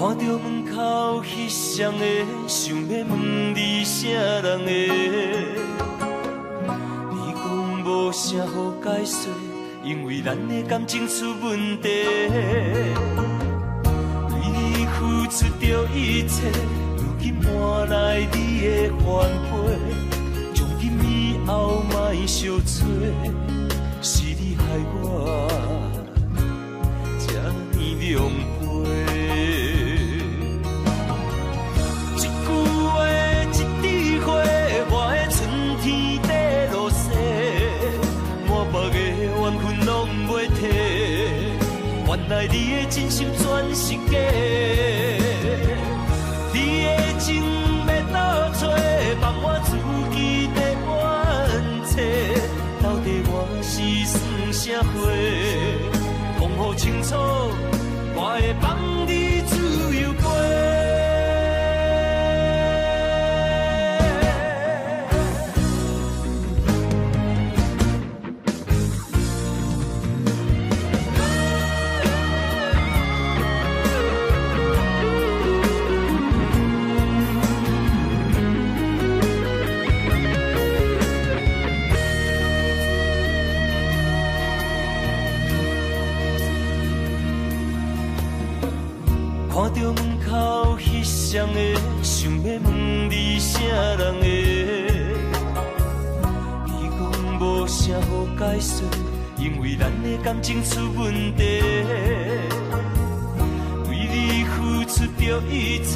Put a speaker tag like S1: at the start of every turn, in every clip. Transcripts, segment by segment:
S1: 看著門口彼雙个，想欲問你啥人的？你講無啥好解說，因為咱的感情出問題。為你付出著一切，如今換來你的反悔。從今以後莫相揣，是你害我這呢狼狽。一句話，一枝花，我的春天綴落雪，滿腹的怨恨攏袂提。原來你的真心全是假，你的情欲倒揣，放我自己在怨册。到底我是算啥货？講予清楚，我會放你自由飛。看著門口彼雙个，想欲問你啥人的？你講無啥好解說，因為咱的感情出問題。為你付出著一切，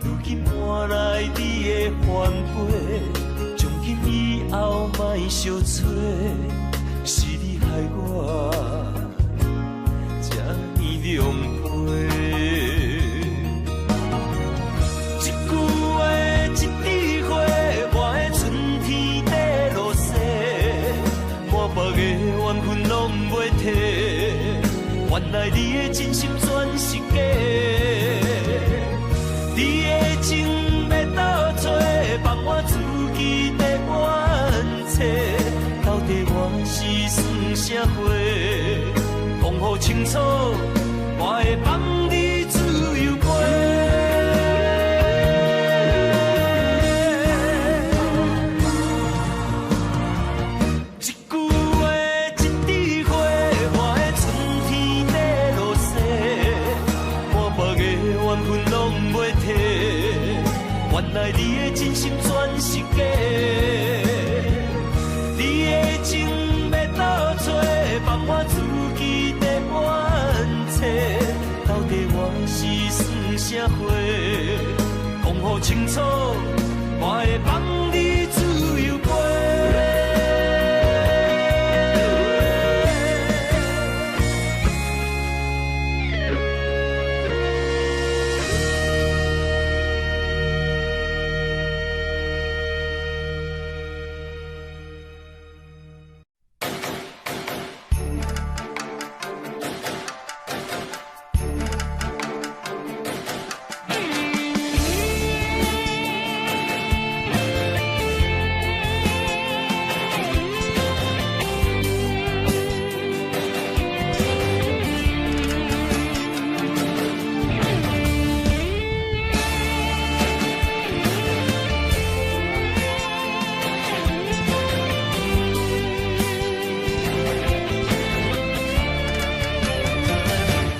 S1: 如今換來你的反悔。從今以後莫相揣，是你害我這呢狼狽。一句話，一枝花，我的春天綴落雪，滿腹的怨恨攏袂提。原來你的真心全是假，你的情欲倒揣，放我自己在怨册。到底我是算啥货？講予清楚，我會放你自由飛。一句話，一枝花，我的春天綴落雪，滿腹的怨恨攏袂提。原來你的真心全是假，你的情欲倒揣，放我自己在怨册。到底我是算啥货？講予清楚，我會放你自由飛。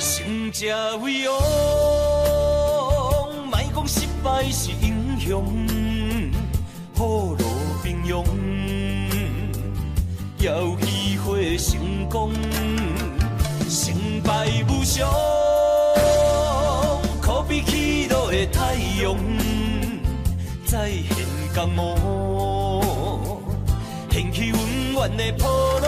S1: 勝者為王，莫講失敗是英雄，虎落平陽，也有機會成功。成敗無常，可比起落的太陽，再現江湖，掀起永遠的波浪。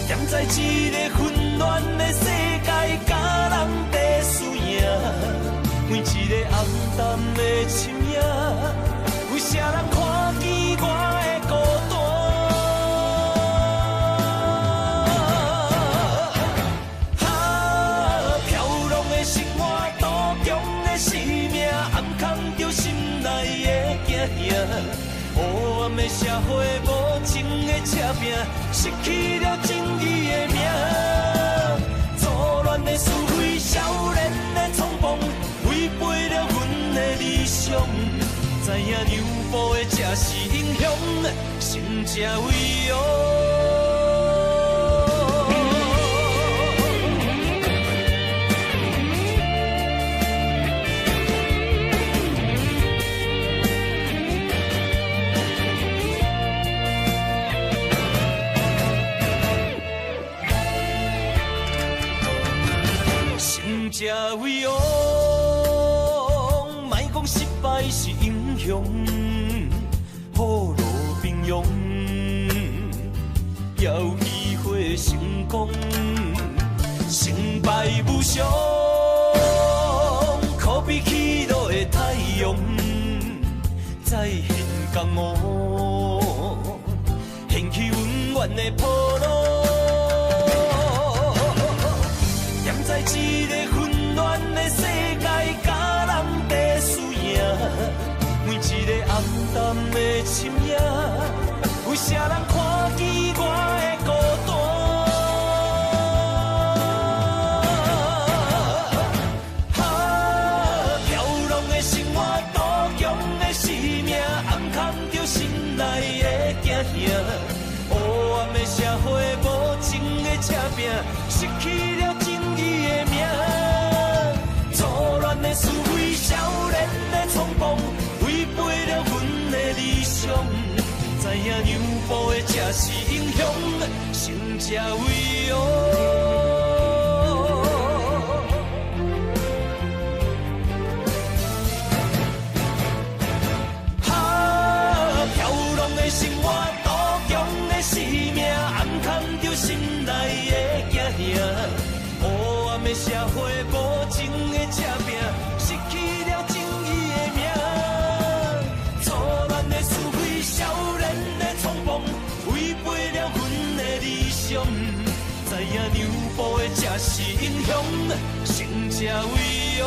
S1: 踮在這个混亂的世界，佮人爭輸贏，每一个暗淡的身影，有啥人看見我的孤單？哈，飄浪的生活，賭強的生命，暗藏著心內的驚嚇。黑暗的社會，無情的赤拼，失去了正義的名。錯亂的是非，知影让步的才是英雄，胜者为王。胜者为王，莫讲失败是英雄，虎落平阳，也有机会成功。成败无常，可比起落的太阳，再现江湖，掀起永远的波浪。踮在这个混乱的世界，佮人拼输赢，每一个暗淡的身影，有啥人看见我的孤单？哈，飘浪的生活，图强的使命，暗藏著心内的惊吓。黑暗的社会，无情的车拼，失去了正义的名。错乱的思维，少年的冲动，违背了阮的理想。知影让步的才是英雄，胜者为王。哈，飘浪的生活，图强的使命，暗藏著心内的惊吓。黑暗的社会，无情的车拼，失去了正义的名。错乱的思维，少年的冲动，违背了阮的理想。知影让步的才是英雄，胜者为王。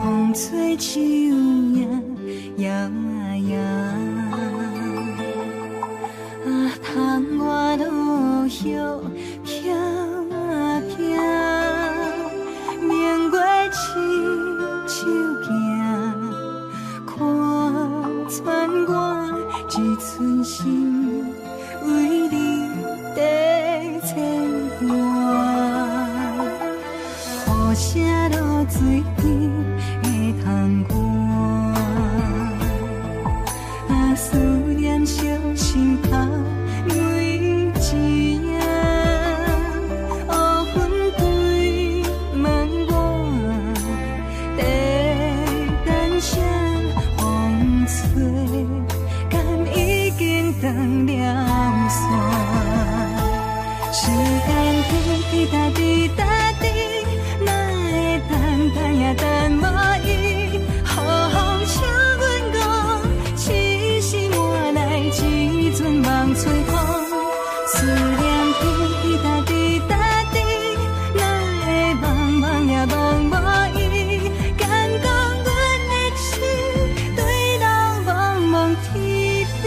S2: 风吹树影摇啊摇，啊，窗外落叶飘啊飘，明月亲手行，看穿我一寸心，为你在牵挂。雨声落水边的窗外，啊，思念烧心头每一夜，乌云对问我，在等啥？风吹，敢已经断了线？时间滴滴答滴答滴，哪会等等也等无伊？雨风笑阮讲，痴心换来一阵梦吹风。思念滴滴答滴答滴，哪会茫茫也茫无伊？敢讲阮的痴对人茫茫天边。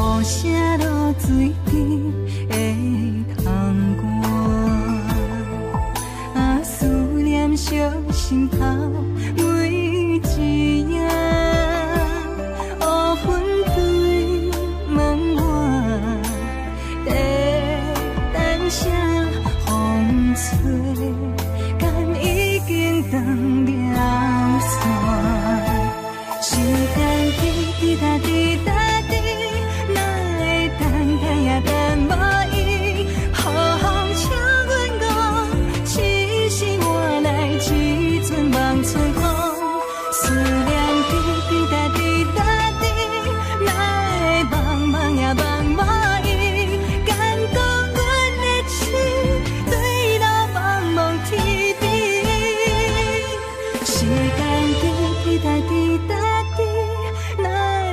S2: 雨声落水边的窗外，啊，思念烧心头每一夜，乌云对问我，在間滴滴答滴答滴，哪會等等也等無伊？予風笑阮戇，痴心換來一陣望春風。思念滴滴答滴答滴，哪會茫茫也茫無伊？敢講阮的痴對路茫茫天邊。時間滴滴答滴答滴，哪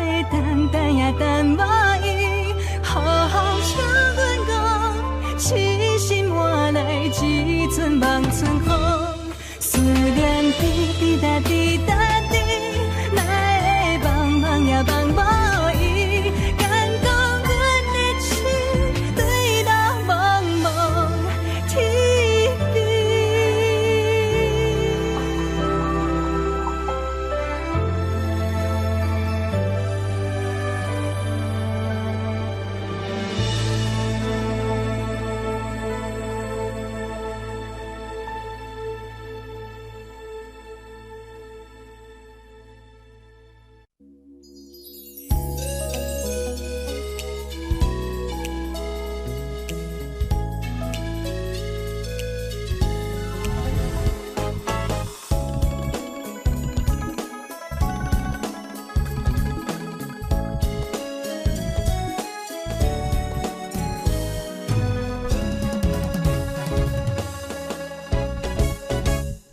S2: 會等等也等無伊？予風笑阮戇，痴心換來一陣望春風。思念滴滴答滴答滴，哪會茫茫也茫無伊？敢講阮的痴對路茫茫天邊。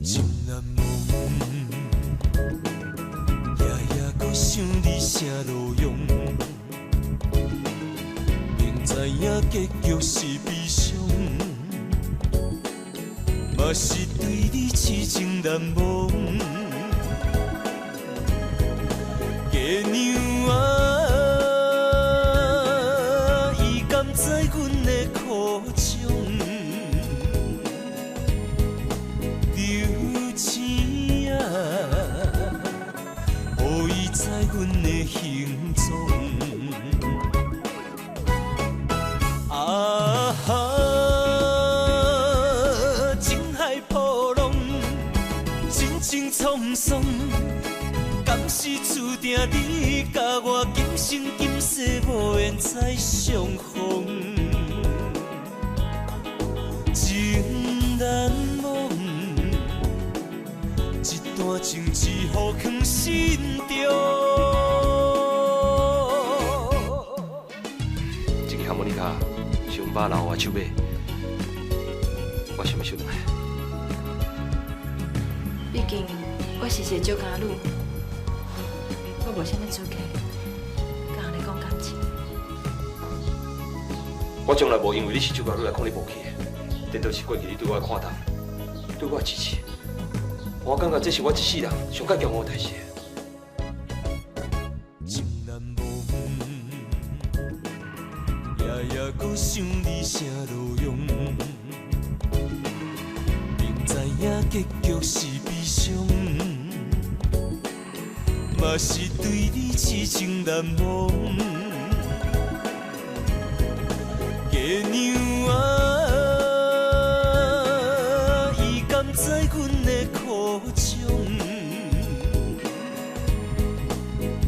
S1: 情難忘，夜夜閣想你啥路用，明知影結局是悲傷，嘛是對你痴情難忘。嫁娘啊，伊敢知阮的苦衷？流星啊，予伊知阮的行踪。啊哈，情海波浪，真情沧桑，敢是注定你佮我今生今世无缘再相逢？情難忘，這段情只好藏心中。
S3: 這支哈摩尼卡是阮爸留我手尾，我想欲收轉來。
S4: 畢竟我是一个酒家女，我無啥物資格佮人咧講感情。
S3: 我從來無因為你是酒家女來看你無起的，顛倒是過去你對我的看重，對我的支持，我感覺這是我這世人上蓋驕傲的代誌。
S1: 情難忘，夜夜閣想你啥路用，明知影結局是悲傷，嘛是對你痴情難忘。嫁娘啊，伊敢知阮的苦衷？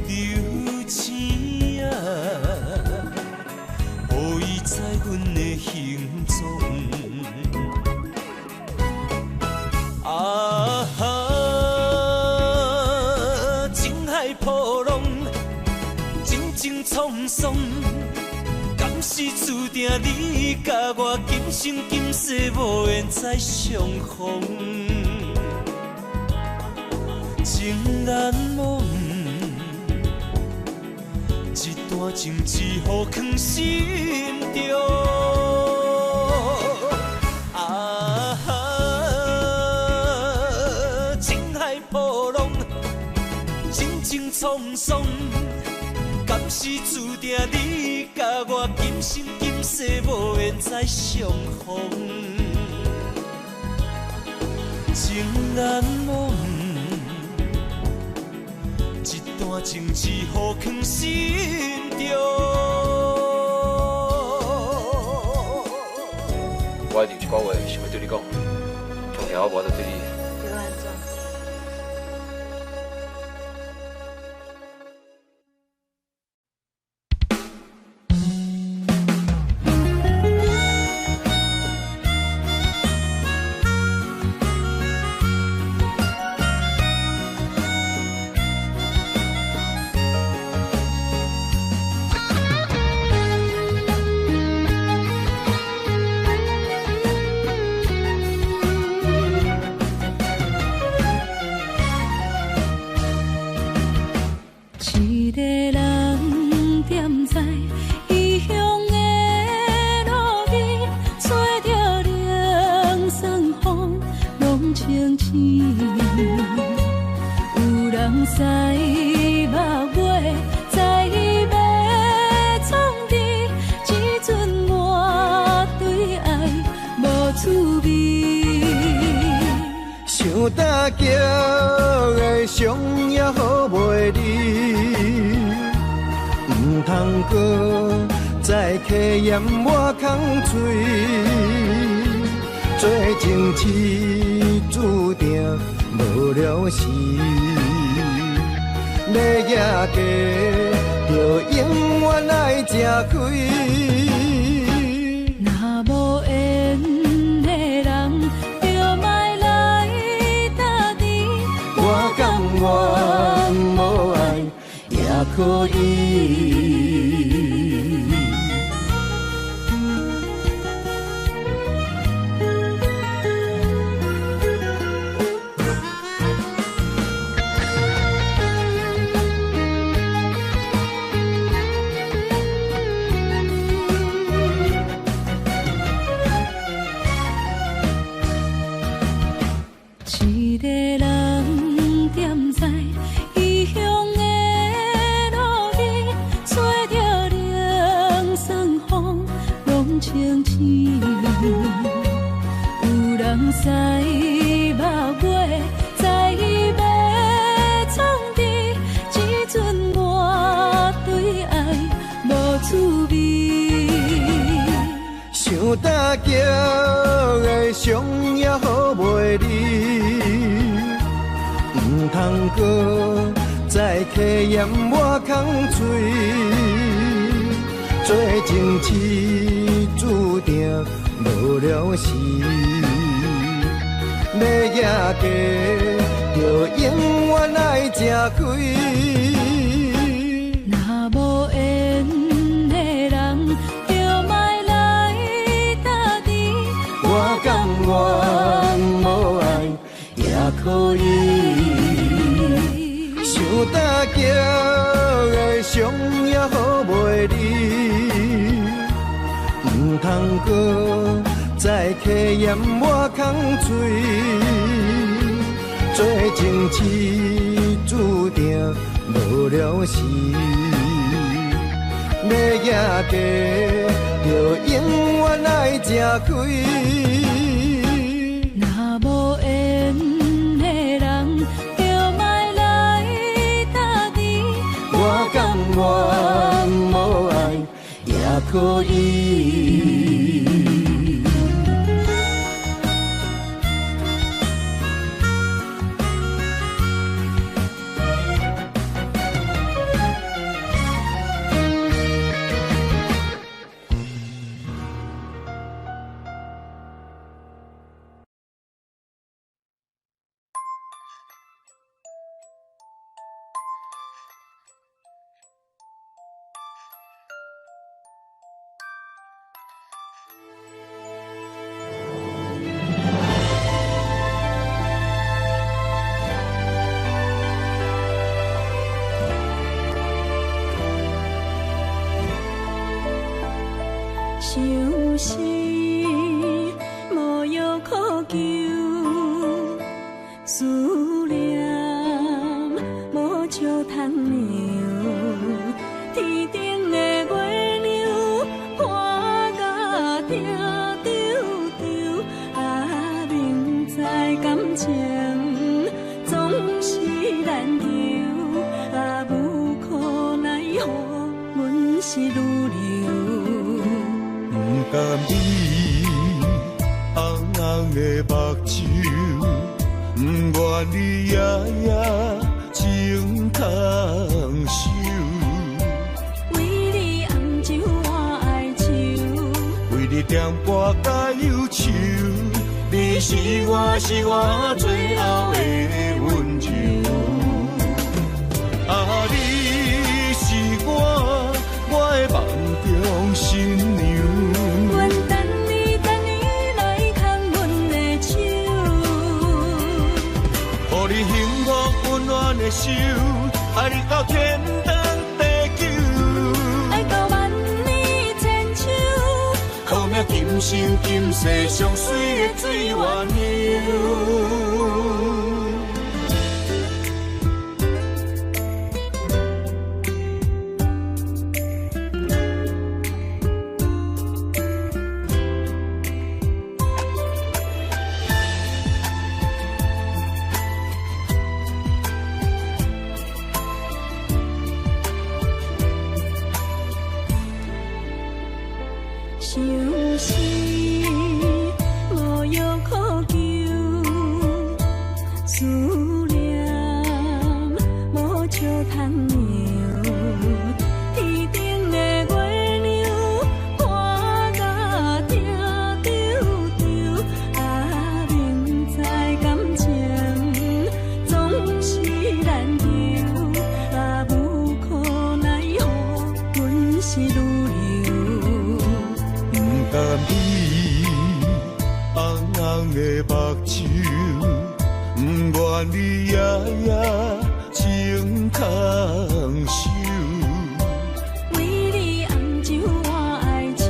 S1: 流星啊，予伊知阮的行蹤。啊哈，情海波浪，真情滄桑，敢是注定你佮我今生今世無緣再相逢？情難忘，這段情只好藏心中。啊哈，情海波浪，真情滄桑，敢是注定你佮我今生今世無緣再相逢？情難忘，這段情只好藏心中。
S3: 我一定有一寡話想欲對你講，恐驚我無法度對你。
S4: 對我按怎？
S2: 一个人踮在异乡的路边，吹著冷霜风，拢清醒。有人知目尾，知欲创治，这阵我对爱无滋味。
S5: 想打击的伤也好袂离，毋通阁再客盐我空喙，做情痴注定无了时，欲赢家就永远爱食亏。
S2: 若无缘的人，就莫来搭甜。
S5: 我甘愿无爱也可以。
S2: 一个人踮在异乡的路边，吹著冷霜风，拢清醒。有人知目尾，知欲创治，这阵我对爱无滋味。
S5: 想打击的伤也好袂离，毋通阁再客盐我空喙，做情痴注定无了时，欲赢家就永远爱食亏。
S2: 若无缘的人，就莫来搭甜。
S5: 我甘愿无爱也可以。想打击的伤也好袂离，毋通阁再客盐我空喙，做情痴注定无了时，欲赢家就永远爱食亏。
S2: 若无缘的人，就莫来搭甜。
S5: 我甘愿无爱也可以。
S2: 相思无药可救，思念无笑通留。天顶的月亮看甲疼惆惆，啊，明知感情总是难求，啊，无可奈何，阮是女流。
S1: 不甘你红红的目睭，不愿你夜夜情空守。
S2: 为你红酒我爱愁，
S1: 为你点歌甲忧愁，你是我是我最后的温柔。啊，你是我我的梦中新娘。
S2: 阮等你等你来牵阮的手，
S1: 予你幸福温暖的手，爱你到天長地久，
S2: 愛到萬年千秋。
S1: 好命今生今世上媠的水鸳鸯。
S2: 相思無藥可救，思念無笑通讓。天頂的月亮看甲疼揪揪，啊，明知感情總是難求，啊，無可奈何，阮是女流。
S1: 不甘你紅紅的目睭，不願你夜夜情空守。
S2: 為你暗酒我哀愁，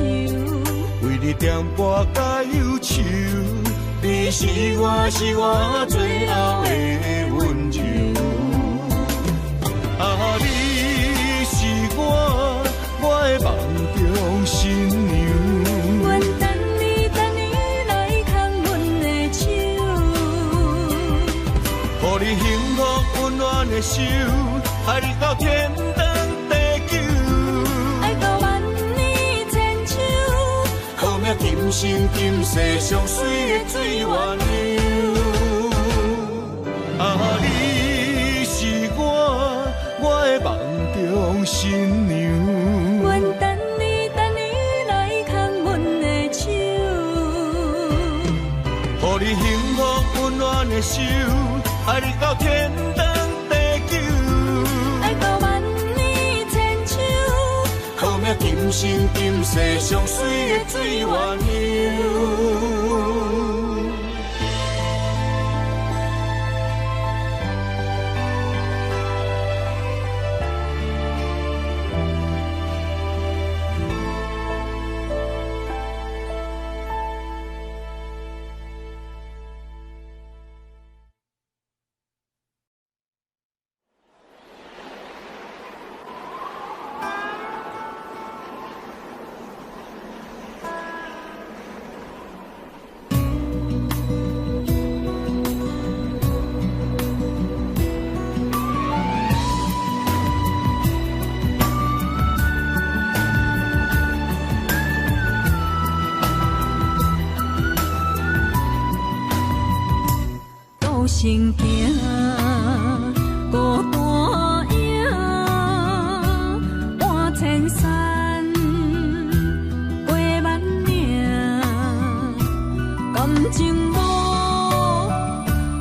S1: 為你點歌甲憂愁，你是我是我最後的溫柔。啊，你是我我的夢中新娘。
S2: 阮等你等你來牽阮的手，
S1: 予你幸福溫暖的手，愛你到天長地久。
S2: 愛到萬年千秋。
S1: 好命今生今世上媠的水鸳鸯。啊，你是我我的夢中新娘。
S2: 阮等你等你來牽阮的手，
S1: 予你幸福溫暖的手，愛你到天長地久。
S2: 愛到萬年千秋。
S1: 好命今生今世上媠的水鸳鸯。
S2: 孤身行，孤單影，搬千山，過萬嶺，感情無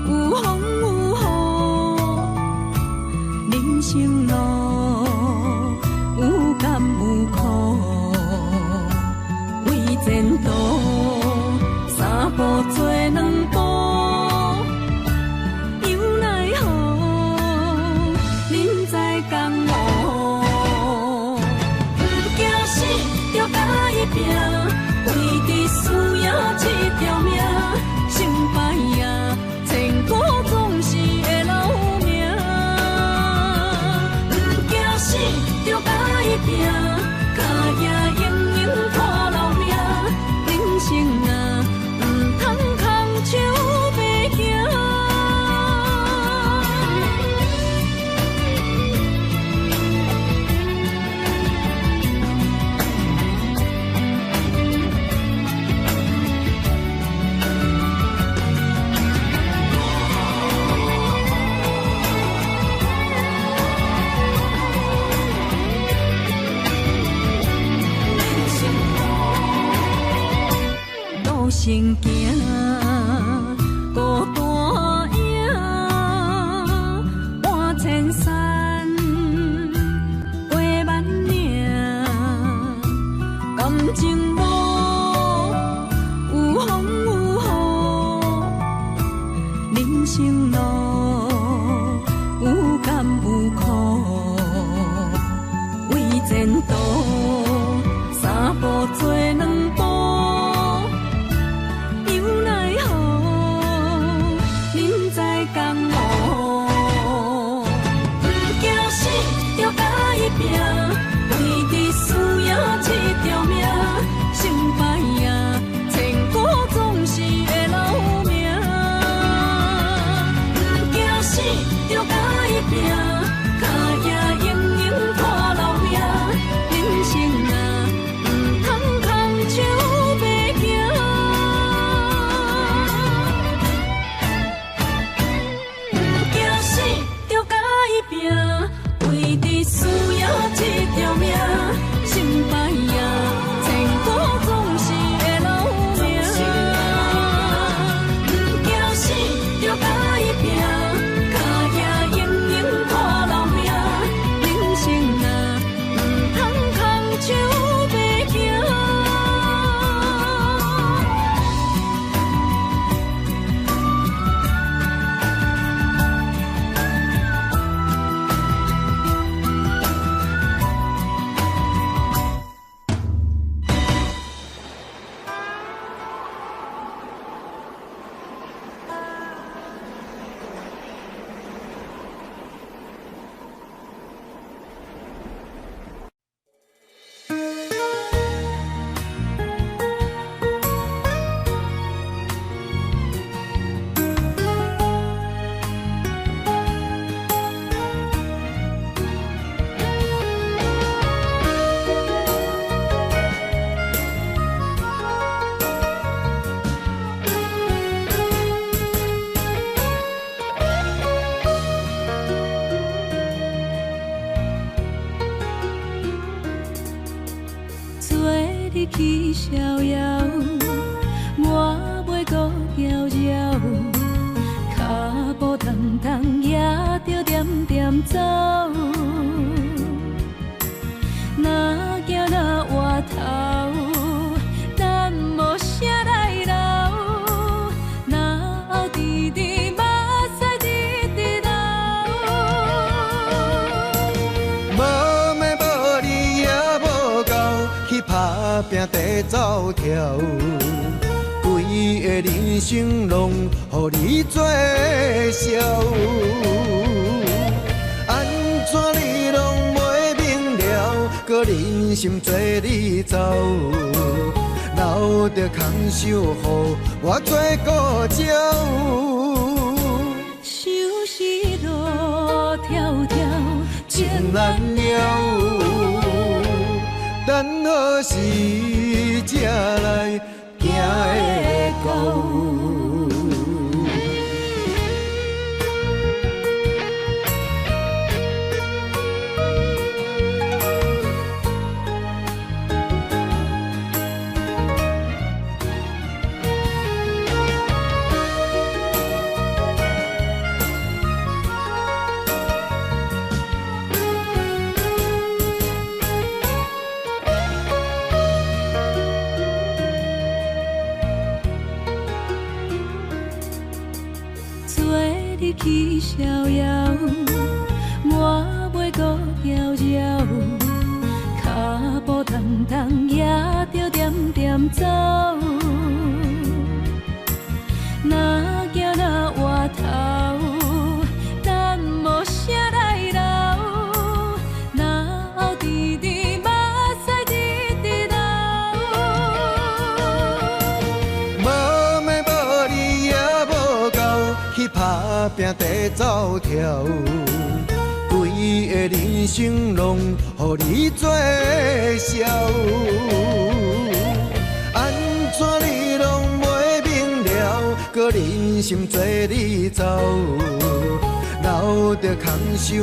S2: 有風有雨，人生路有甘有苦，為前途三步做兩步。為著輸贏這條命，成敗啊，千古總是會留名。毋驚死，就共伊拼，跤贏英勇看留名。人生啊，毋通空手白行。孤身行，孤單影，搬千山，過萬嶺，感情無有風有雨，人生路有甘有苦。拼，為著輸贏這條命。成敗啊，千古總是會留名。毋驚死，著共伊拚，跤跡永永看留名。人生啊，毋通空手欲行。毋驚死，著共伊拚，為著輸贏這條命。成敗啊，千古總是會留名。毋驚死，著共伊拚，跤跡永永看留名。人生啊，毋通空手欲行。做你去逍遙，我袂閣搖搖，跤步重重也著點點走。若行若回頭，咱無啥來留。若後甜甜目屎直直流。
S5: 無暝無你也無夠，去打拚地走跳，規个人生攏予你做笑。按怎你攏袂明了，閣忍心做你走，留著空手予我做孤鸟。
S2: 相思路迢迢，
S5: 情難了，等何時才來行會到？
S2: 做你去逍遙，我袂閣搖搖，跤步重重也著點點走。若行若回頭，咱無啥來留。若後甜甜目屎直直流。
S5: 無暝無你也無夠，去打拚地走跳，規个人生攏予你做笑。按怎你攏袂明了，閣忍心做你走，留著空手予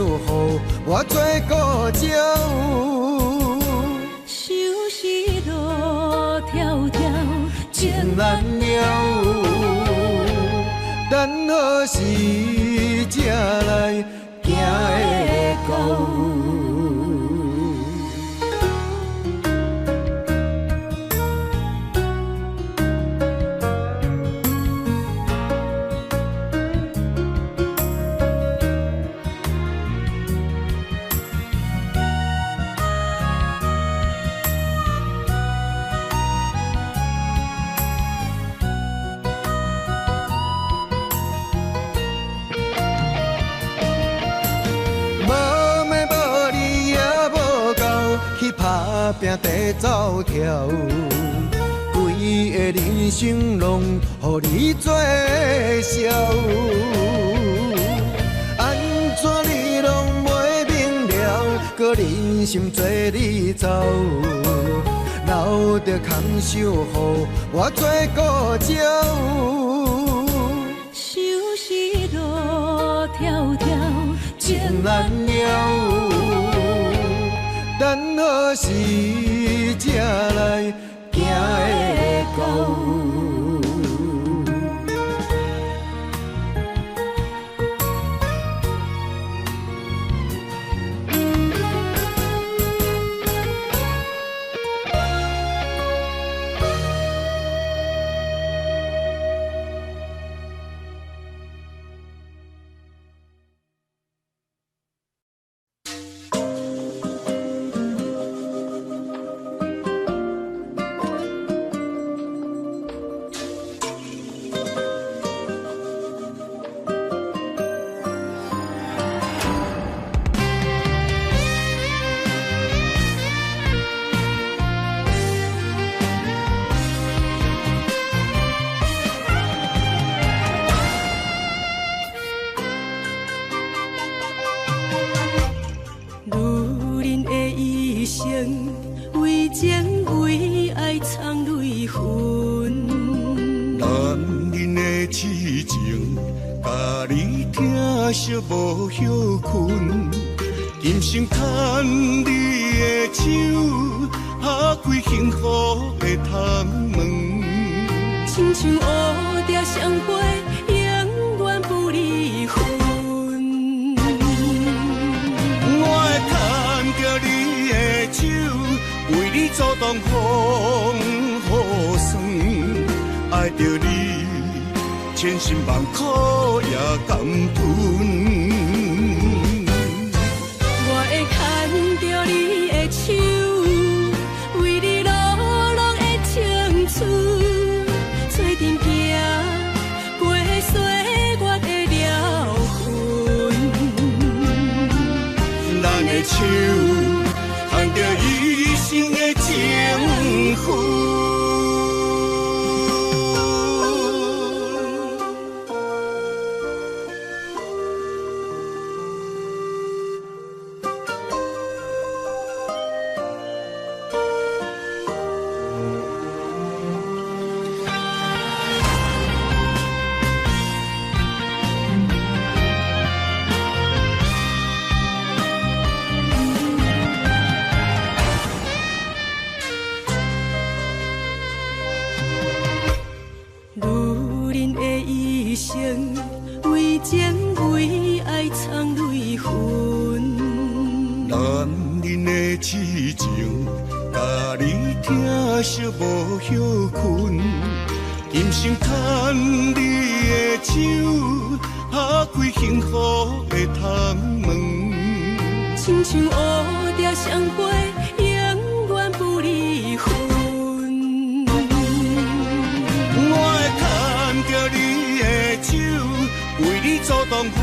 S5: 我做孤鸟。
S2: 相思路迢迢，
S5: 情難了，等何時才來行會到？拍拼地走跳，规个人生拢予你做笑。按怎你拢袂明了，阁忍心做你走，留著空手予我做孤鸟。
S2: 相思路迢迢，
S5: 情难了，等何时才来行会到？
S1: 无歇困，甘心牵你的手，拍开幸福的窗门。
S2: 亲像乌蝶双飞，永远不离分。
S1: 我会牵著你的手，为你阻挡风雨霜，爱著你。千辛万苦也甘吞。
S2: 我会牵著你的手，为你落落的青春，做阵行过岁月的疗痕。
S1: 咱的手牵著一生的情分。无歇困，甘心牵你的手，拍开幸福的窗门。
S2: 亲像乌蝶双飞，永远不离分。
S1: 我会牵著你的手，为你阻挡风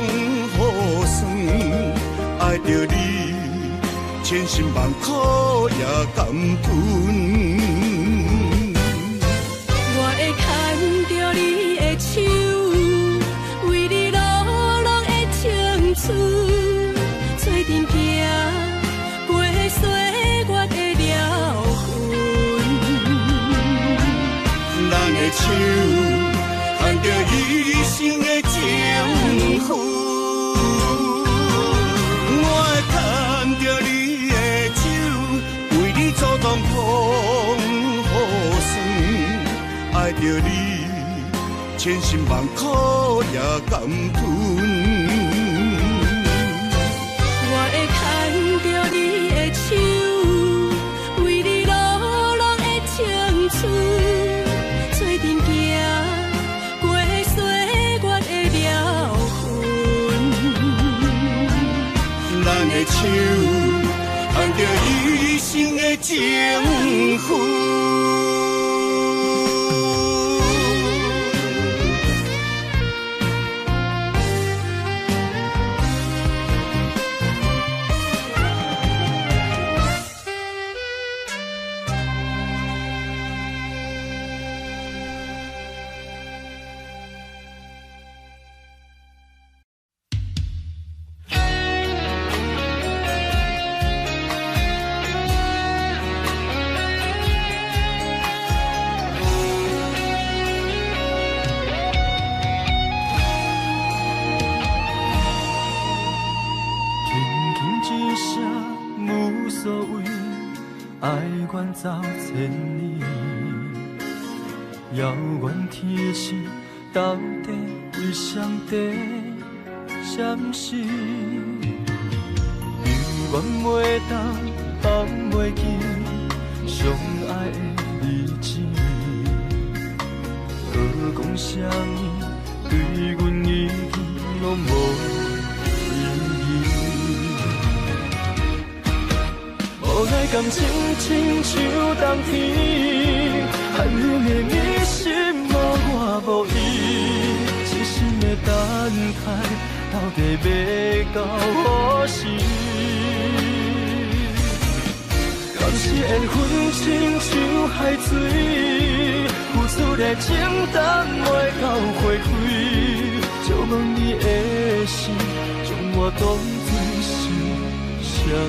S1: 雨霜，爱著你。千辛万苦也甘吞。
S2: 我会牵著你的手，为你落落的青春，做阵行过岁月的疗痕。
S1: 咱的手牵著一生的情分。我会牵著你的手，为你阻挡风雨霜，爱著你，千辛万苦也甘吞。
S2: 我会牵著你的手，为你落落的青春，做阵行过岁月的疗痕。
S1: 咱的手牵著一生的情分。所谓，爱愿走千里。遥远天星到底为谁在闪烁？永远袂当放袂记上爱的日子，阁讲啥物对阮已经拢无意义。无奈感情亲像冬天，寒冷的你心无我无伊，痴心的等待，到底欲到何时？敢是缘分亲像海水，付出的情等袂到花开，借问你的心，将我当作是啥物？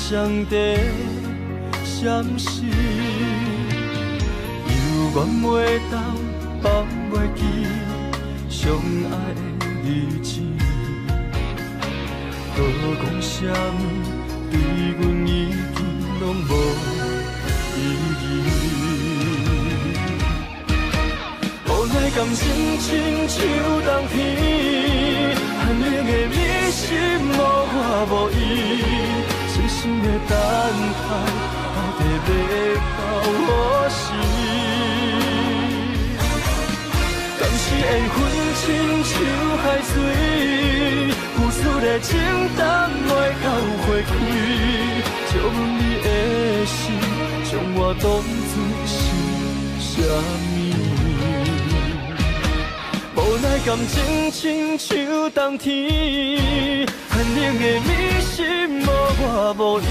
S1: 谁在闪烁？犹原袂当放袂记上爱的日子，阁讲啥物对阮已经拢无意义。无奈感情亲像冬天，寒冷的你心无我无伊。痴心的等待，到底欲到何时？敢是缘分亲像海水，付出的情等袂到花开，借问你的心，将我当作是啥物？无奈感情亲像冬天，寒冷的你心无我无伊，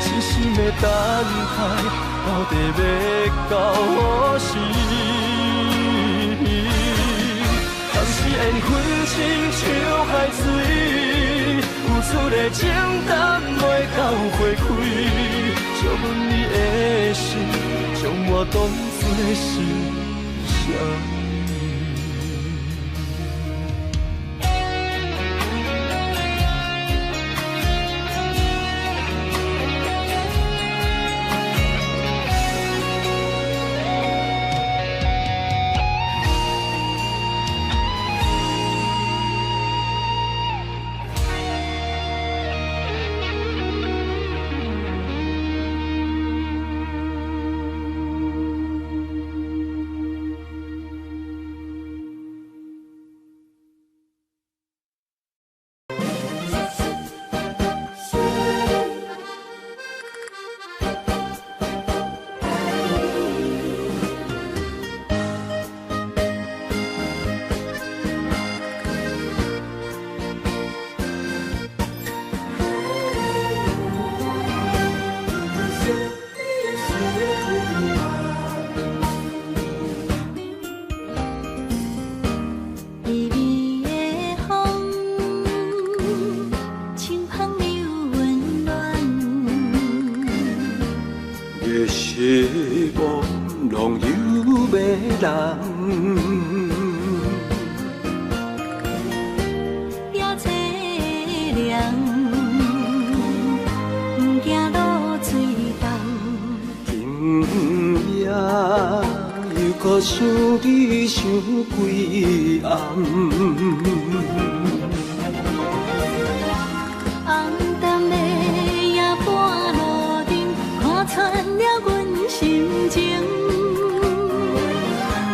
S1: 痴心的等待，到底欲到何时？敢是缘分亲像海水，付出的情等袂到花开，借问你的心，将我当作是啥物？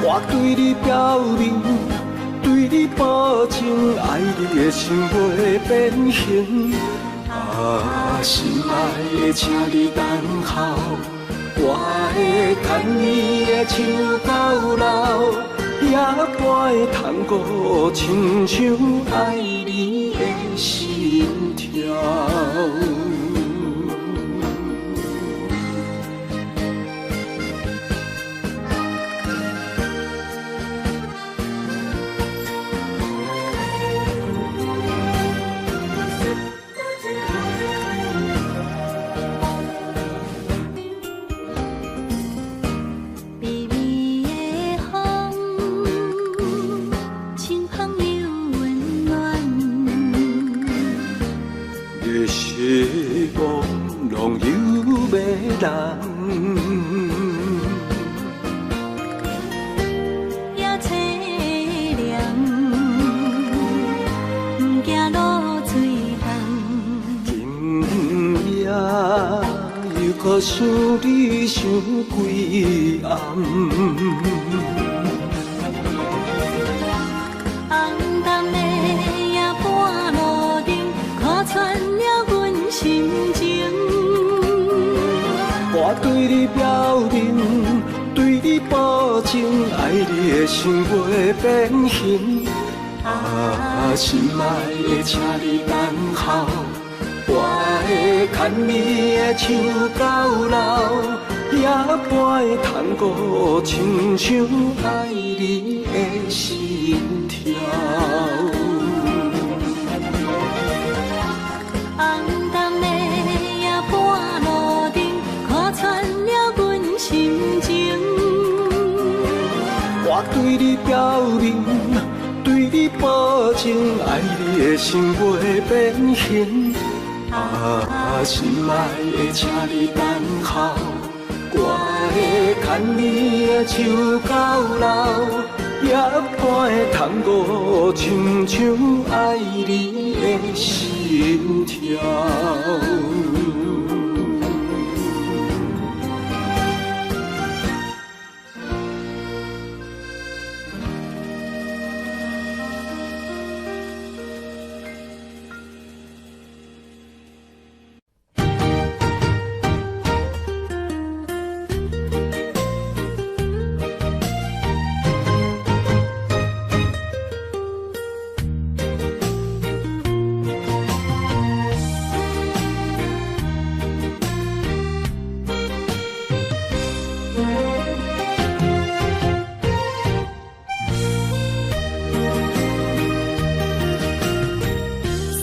S5: 我对你表明，对你保证，爱你的心袂变形。啊。
S1: 心愛的，請你等候，我會牽你的手到老，夜半的探戈，親像愛你的心跳。
S2: 微微的風，清香又溫暖。
S1: 月色朦朧又迷人，
S2: 也凄涼，不驚露水凍。
S1: 今夜又閣想你想規暗。
S2: 暗淡的夜半路燈，看穿了阮心情。
S1: 我對你表明，對你保證，愛你的心袂變形。啊，心愛的，請你等候，我會牽你的手到老，夜半的探戈，親像愛你的心跳。
S2: 暗淡的夜半路燈，看穿了阮心情。
S1: 我對你表明，對你保證，愛你的心袂變形。啊，心愛的，請你等候，我會牽你的手到老，夜半的探戈，親像愛你的心跳。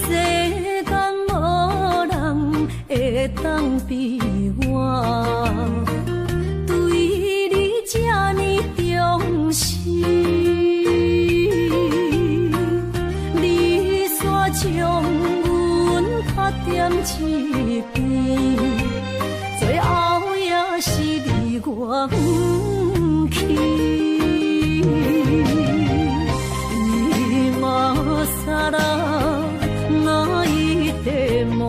S2: 世間無人會當比我，對你這呢重視。你煞將阮拍踮一邊，最後也是離我遠去。今更泣いても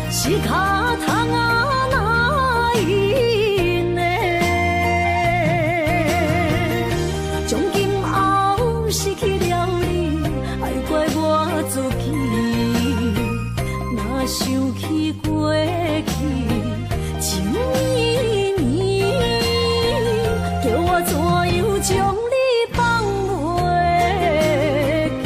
S2: 仕方がないね。從今後失去了你，愛怪我自己。若想起過去情綿綿，叫我怎樣將你放袂記？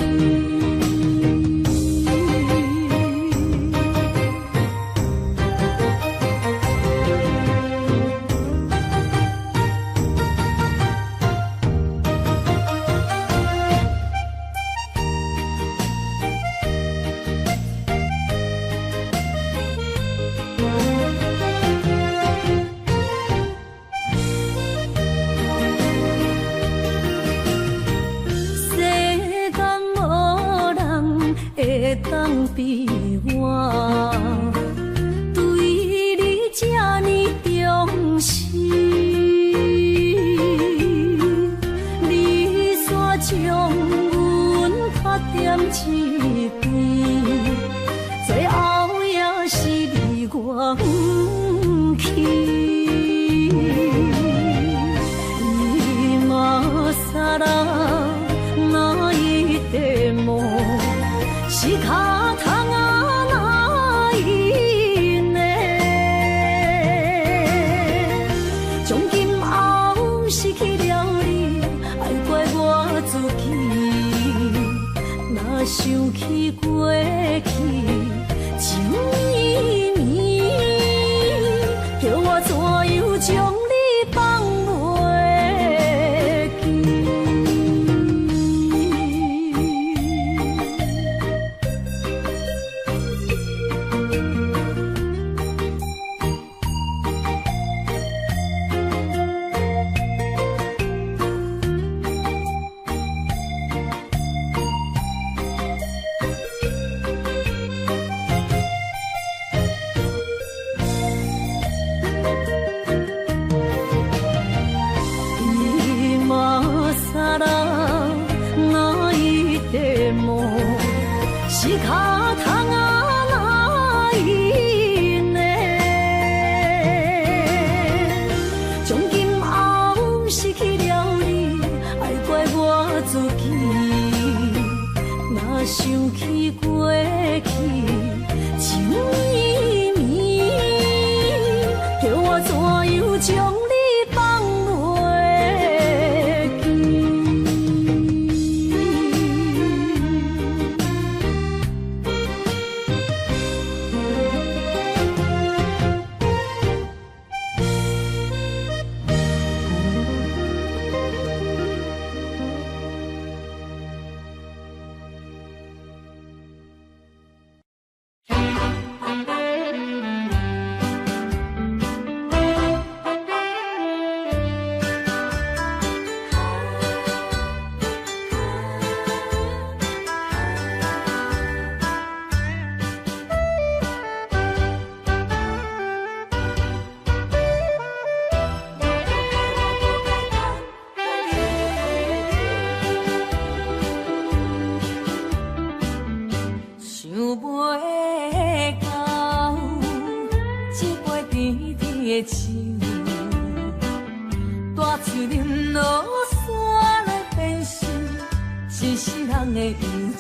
S2: 想起過去情綿綿，叫我怎樣將你放袂記？今さら泣いても仕方がないね。從今後失去了你，愛怪我自己。若想起過去情綿綿，叫我怎樣將你放袂記？
S6: 想袂到這杯甜甜的酒，大喙啉落煞來變成一世人的憂愁。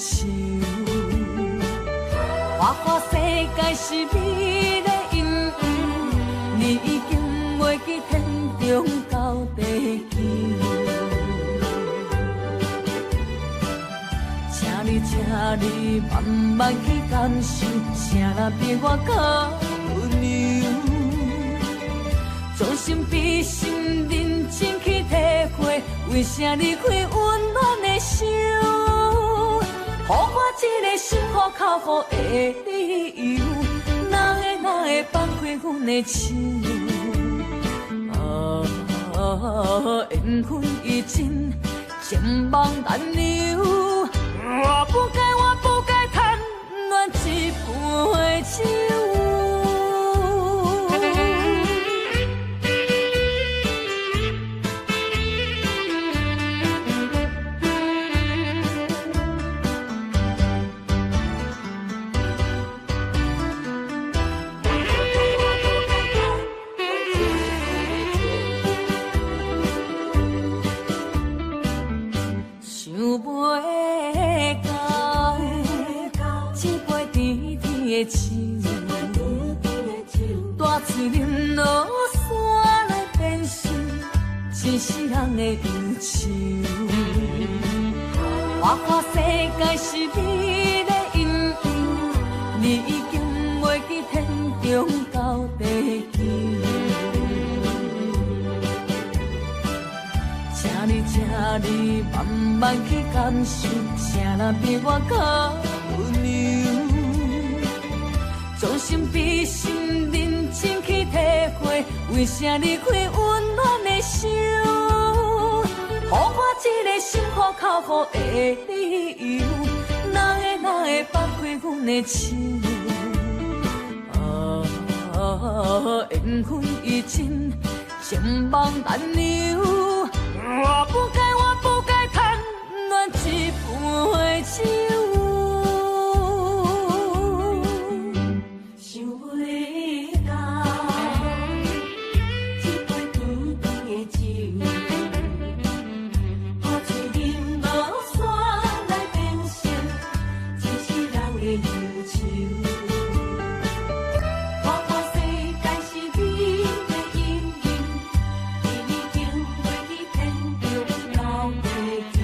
S6: 花花世界是美麗陰影，你已經袂記天長到地久。請你，請你慢慢去感受，啥人比我較溫柔？將心比心，認真去體會，為啥離開溫暖的手？予我這個心苦口苦的理由，哪會哪會放開阮的手？啊，緣分已盡，情網難留。我不該，我不該貪戀這杯酒。想袂到這杯甜甜的酒，大喙啉落煞來變成一世人的憂愁。花花世界是美麗陰影，你已經袂記天長到地久。請你，請你慢慢去感受，啥人比我較溫柔？將心比心，認真去體會，為啥離開溫暖的手？予我這個心苦口苦的理由，哪會哪會放開阮的手？啊，緣分已盡，情網難留。我不該，我不該貪戀這杯酒。
S2: 想袂到這杯甜甜的酒，大喙啉落煞來變成一世人的憂愁。花花世界是美麗陰影，你已經袂記天長到地久。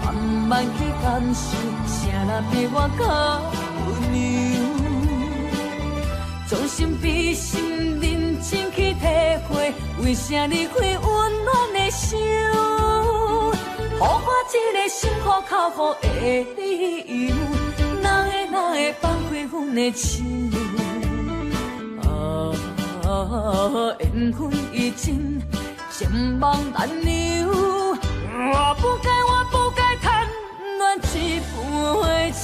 S6: 慢慢去感受，啥人比我较温柔？将心比心，认真去体会，为啥离开温暖的手？予我这个心苦口苦的理由，哪会哪会放开阮的手？啊，缘分已尽，情梦难留。我不该，我不该贪恋一杯酒。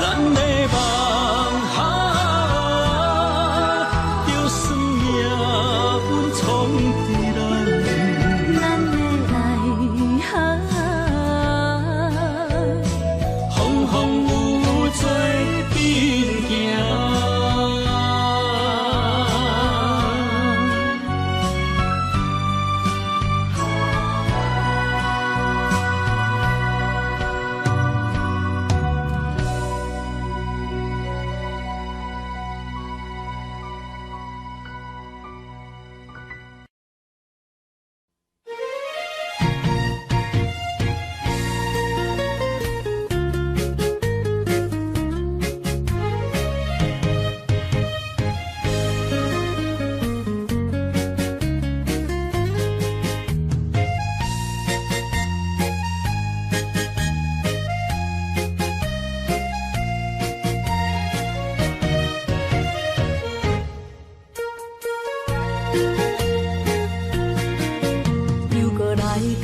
S1: 咱的梦啊，就算命运创。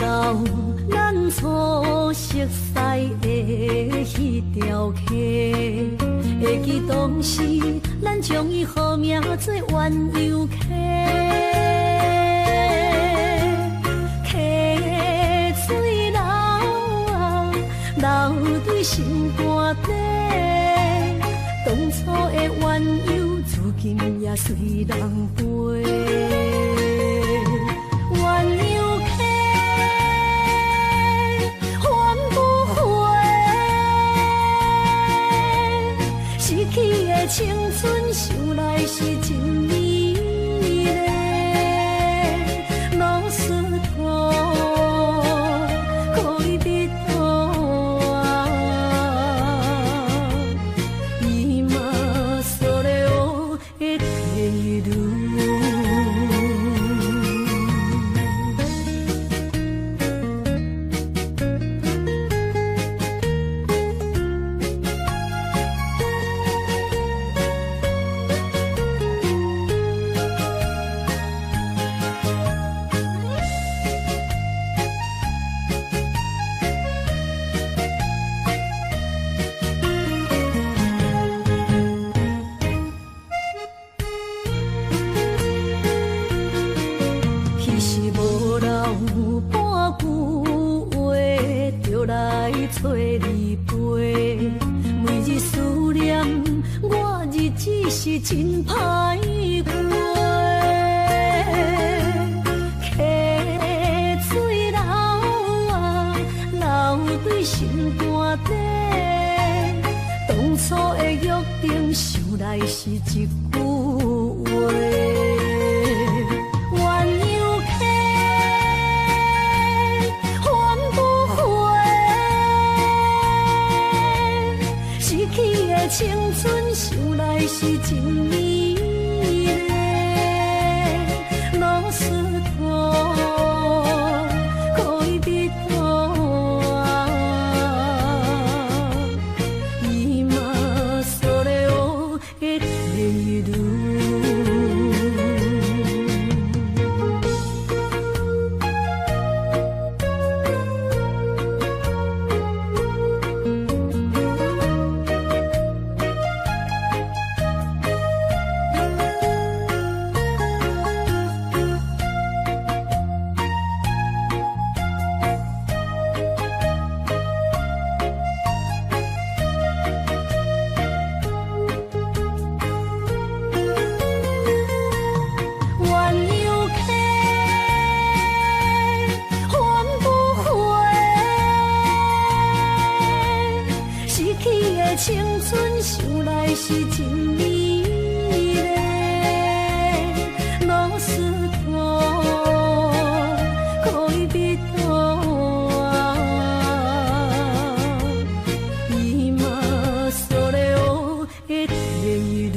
S6: 到咱初熟似的彼條溪，會記當時咱將伊號名做鴛鴦溪。溪水流啊，流對心肝底，當初的鴛鴦，如今也隨人飛。鴛鴦溪，還不回，失去的青春，想來是真美麗。老實托戀人啊，今それを得ている。彼時無人有半句話，就來找你陪。每日思念，我日子是真歹過。溪水流啊，流對心肝底，當初的約定，想來是一句話。鴛鴦溪，還不回，失去的青春，想來是真美麗。老實托戀人啊，今それを得ている。鴛鴦溪，還不回，失去的青春，想來是真美麗。老實托戀人啊，今それを得ている。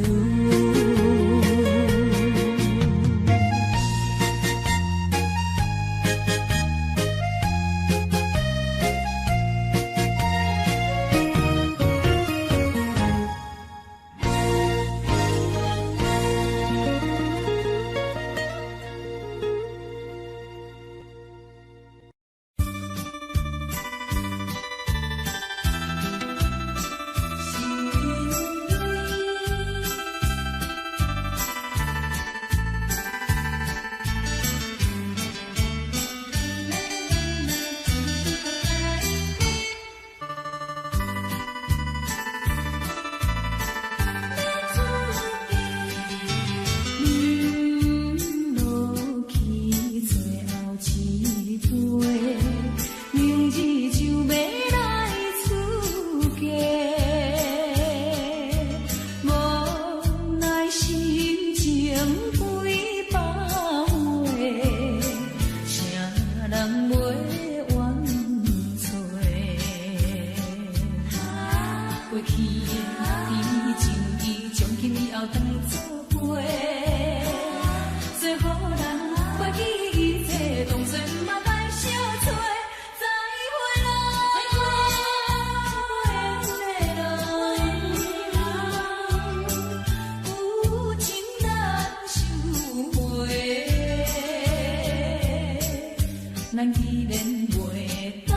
S6: 咱既然袂当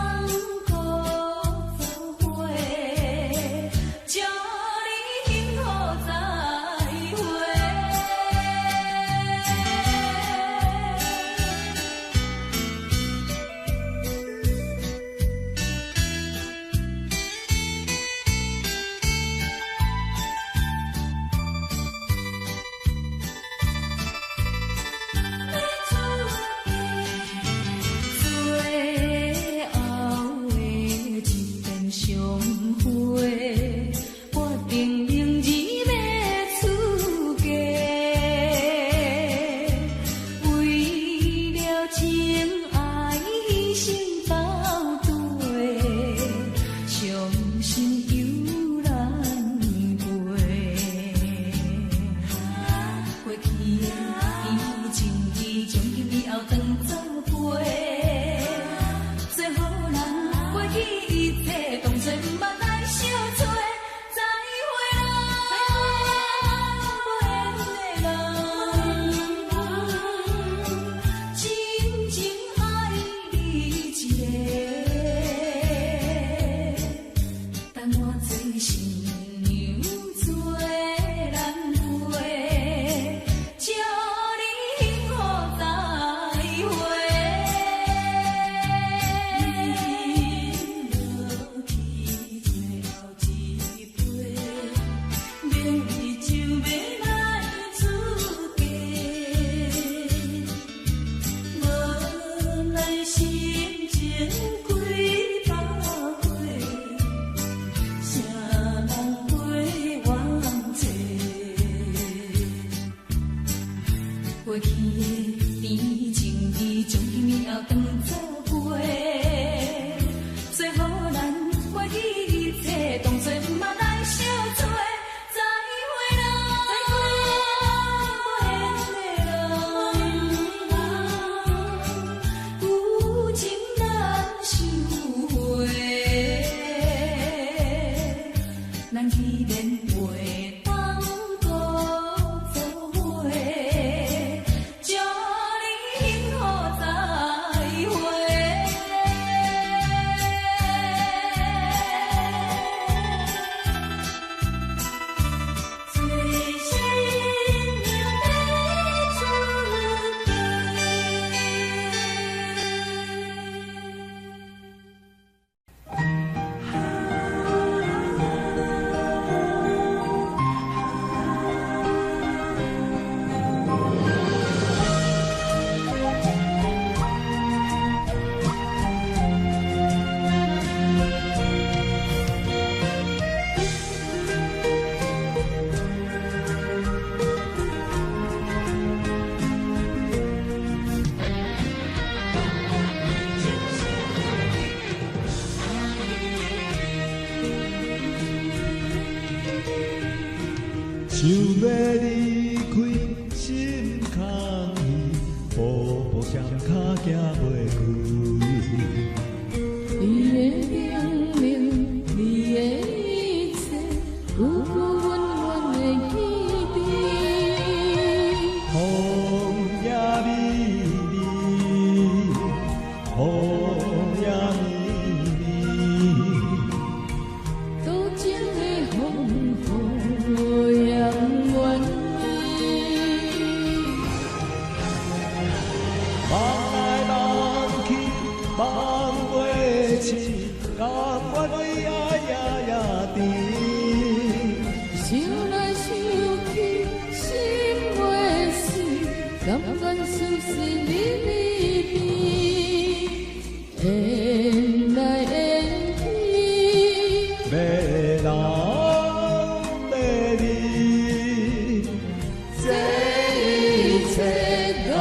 S6: 阁做伙，祝你幸福再会。欲出嫁，最后的一遍相会，决定明日欲出嫁。为了情爱牺牲斗地，伤心又难过。过去的甜情意，从今以后当作陪。做好人，过去一切当作毋捌来相找。再会啦，无缘的人，真情爱你一个，等我做新娘做难过，祝你幸福再会。饮落去最后一杯，明日就欲来出嫁。无奈心情几百回，谁人陪阮坐？过去的甜情意，从今以后当作陪。做好人，过去一切当作毋捌来相找。再会啦，无缘的人，有情难收回。咱既然袂当阁做伙，祝你幸福再会。做新娘欲出嫁。
S5: 想欲离开，心空虚，步步双跤行袂开。
S6: 你的命令，你的一切，久久阮愿会记得。
S5: 风也美丽，雨也绵绵。
S6: 多情的风雨也愿意。
S5: 望来望去，望袂醒，甘愿为爱夜夜甜。
S6: 想来想去，心袂死，甘愿相思你耳边，缘来缘去，
S5: 欲留欲离，
S6: 这一切拢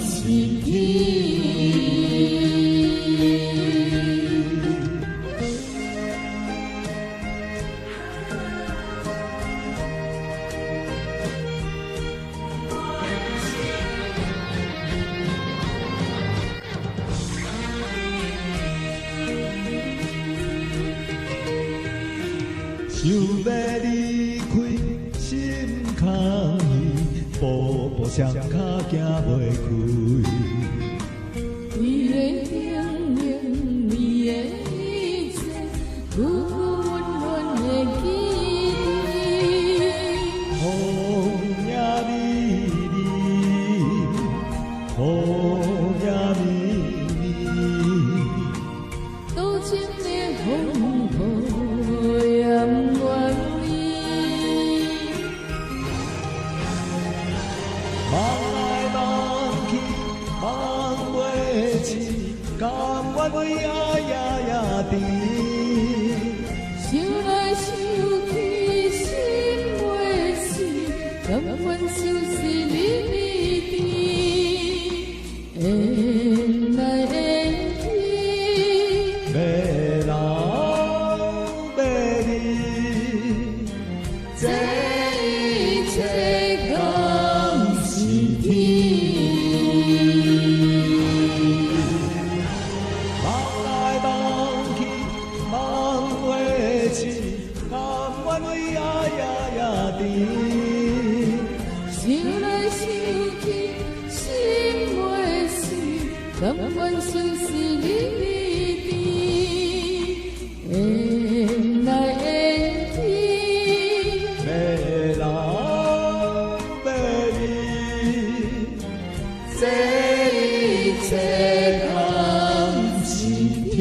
S6: 是天。
S5: 想欲离开，心空虚，步步双跤行袂开。
S6: 你的
S5: 痴，甘願為愛呀呀甜。
S6: 想來想去心袂死，甘願相思暝暝甜。緣來緣去，
S5: 欲老欲離，
S6: 這一切敢是天。
S5: 望來望去望袂醒，甘願為愛呀呀甜。
S6: 想來想去心袂死，甘願相思暝暝甜。緣來緣去，
S5: 欲老欲離，
S6: 這一切敢是天。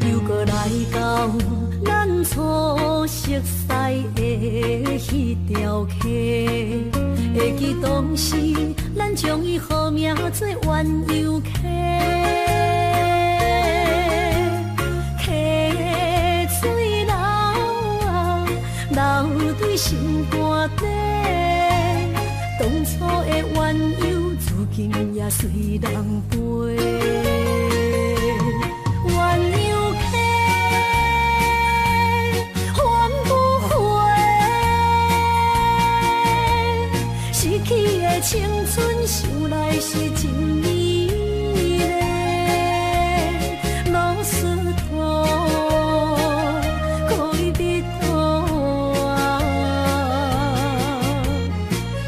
S2: 又阁來到咱初熟似的彼條溪，會記當時咱將伊號名做鴛鴦溪，溪水流啊流對心肝底，當初的鴛鴦如今也隨人飛。鴛鴦溪，還不回，失去的青春，想來是真美麗。ロスト戀人啊，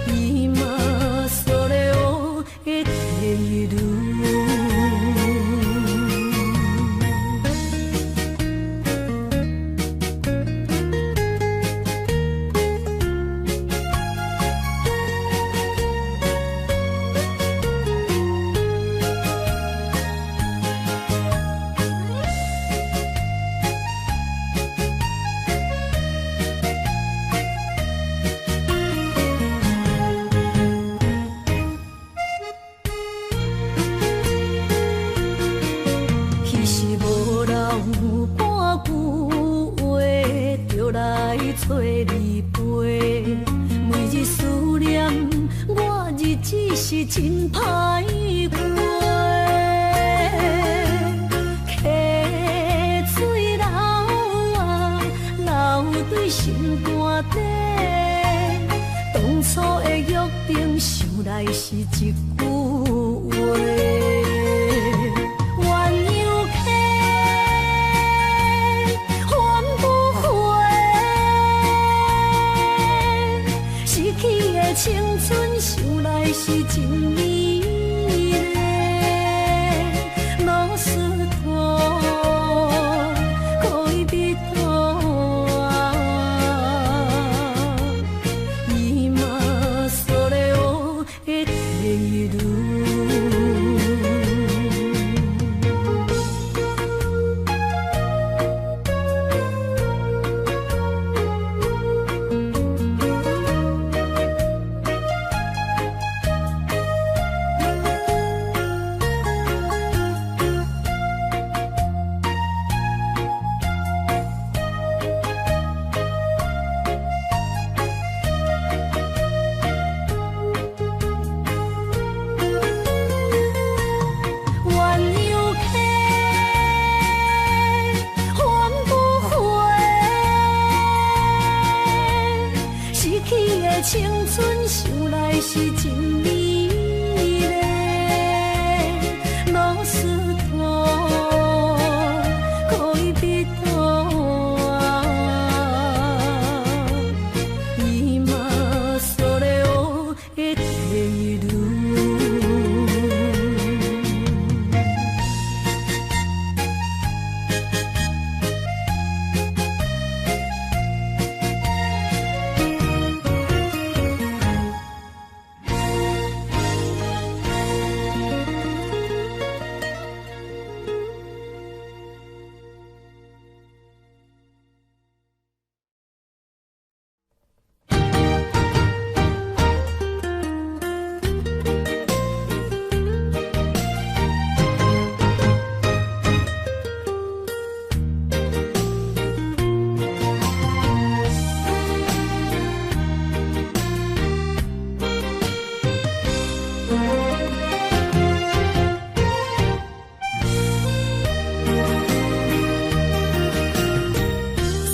S2: 今それを得ている。彼時無人有半句話，就來找你陪。每日思念，我日子是真歹過。溪水流啊流對心肝底，當初的約定，想來是一句話。鴛鴦溪，還不回，失去的青春，想來是真美麗。ロスト戀人啊，今それを得ている。
S6: 青春想來是真美麗。ロスト戀人は今それを得ている。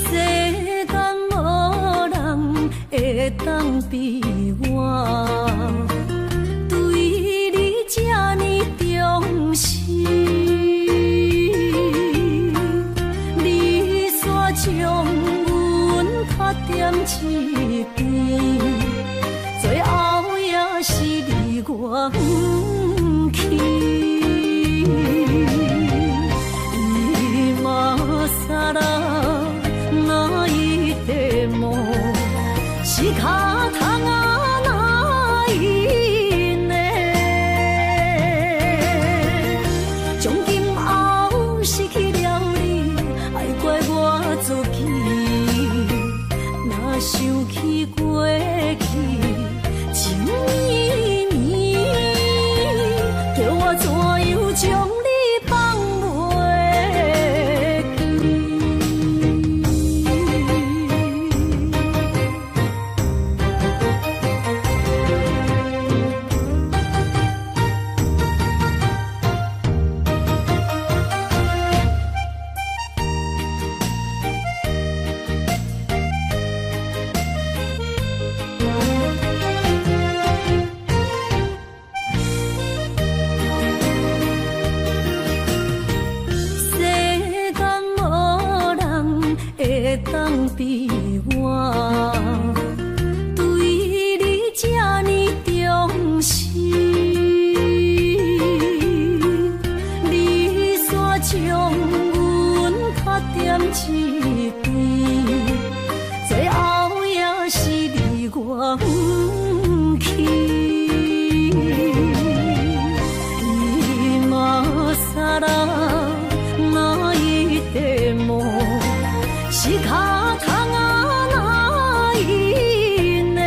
S6: 世間無人會當比我對你這呢重視，你煞將阮拍踮一邊，最後也是離我遠去。今更泣いても仕方がないね。從今後失去了你，愛怪我自己。若想起過去，情綿綿，叫我怎樣將你放袂記？世間無人會當比我對你這呢重視，你煞將阮拍踮一邊，最後也是離我遠去。今更泣いても仕方がないね。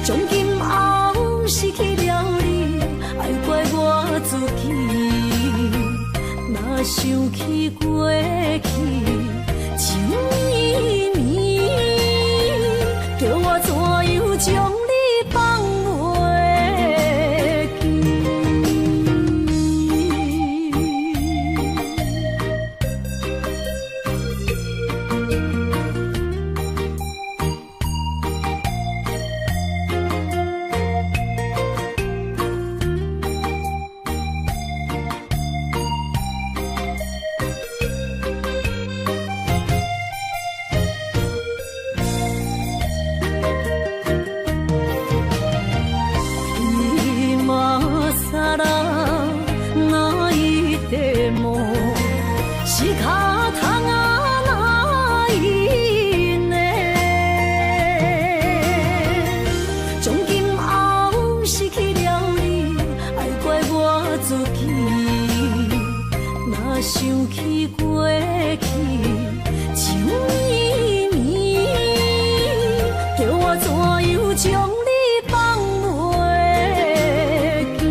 S6: 從今後失去了你，愛怪我自己。若想起過去，情綿綿，叫我怎樣將你放袂記？今更泣いても仕方がないね。從今後失去了你，愛怪我自己。若想起過去，情綿綿，叫我怎樣將你放袂記？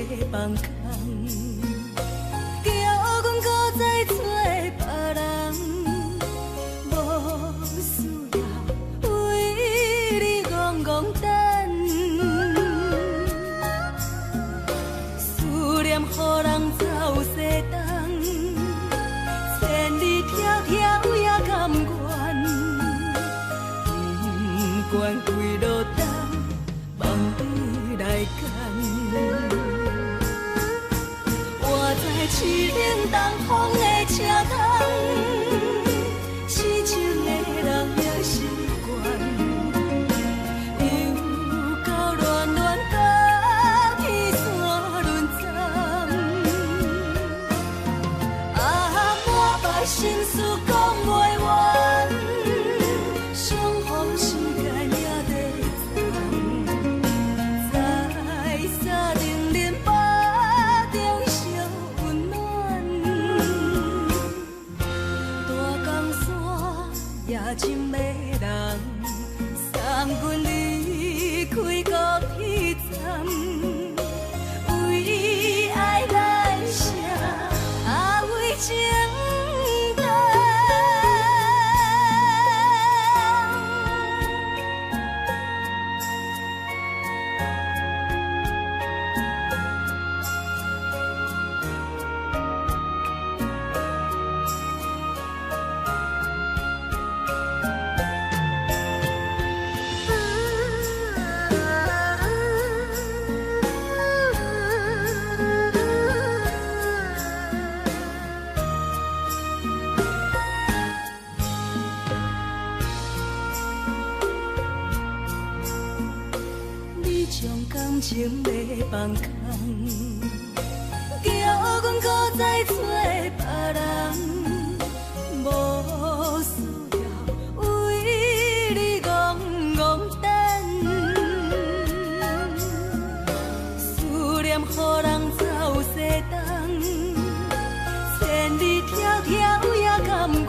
S2: 欲放空，叫阮搁再找别人，无需要为你戆戆等，思念予人走西东，千里迢迢也甘愿，不管几落冬，望你来牵。我在凄冷东风的车窗，痴情的人也习惯，又到恋恋甲天山轮转，啊，满腹心事讲袂完，相逢时间也短暂，在三零零八中相温暖，大江山也情迷人，送阮离开高铁站，为爱来写，啊为情等。你将感情欲放空，叫阮搁再找别人，无需要为你戆戆等，思念予人走西东，千里迢迢也甘愿，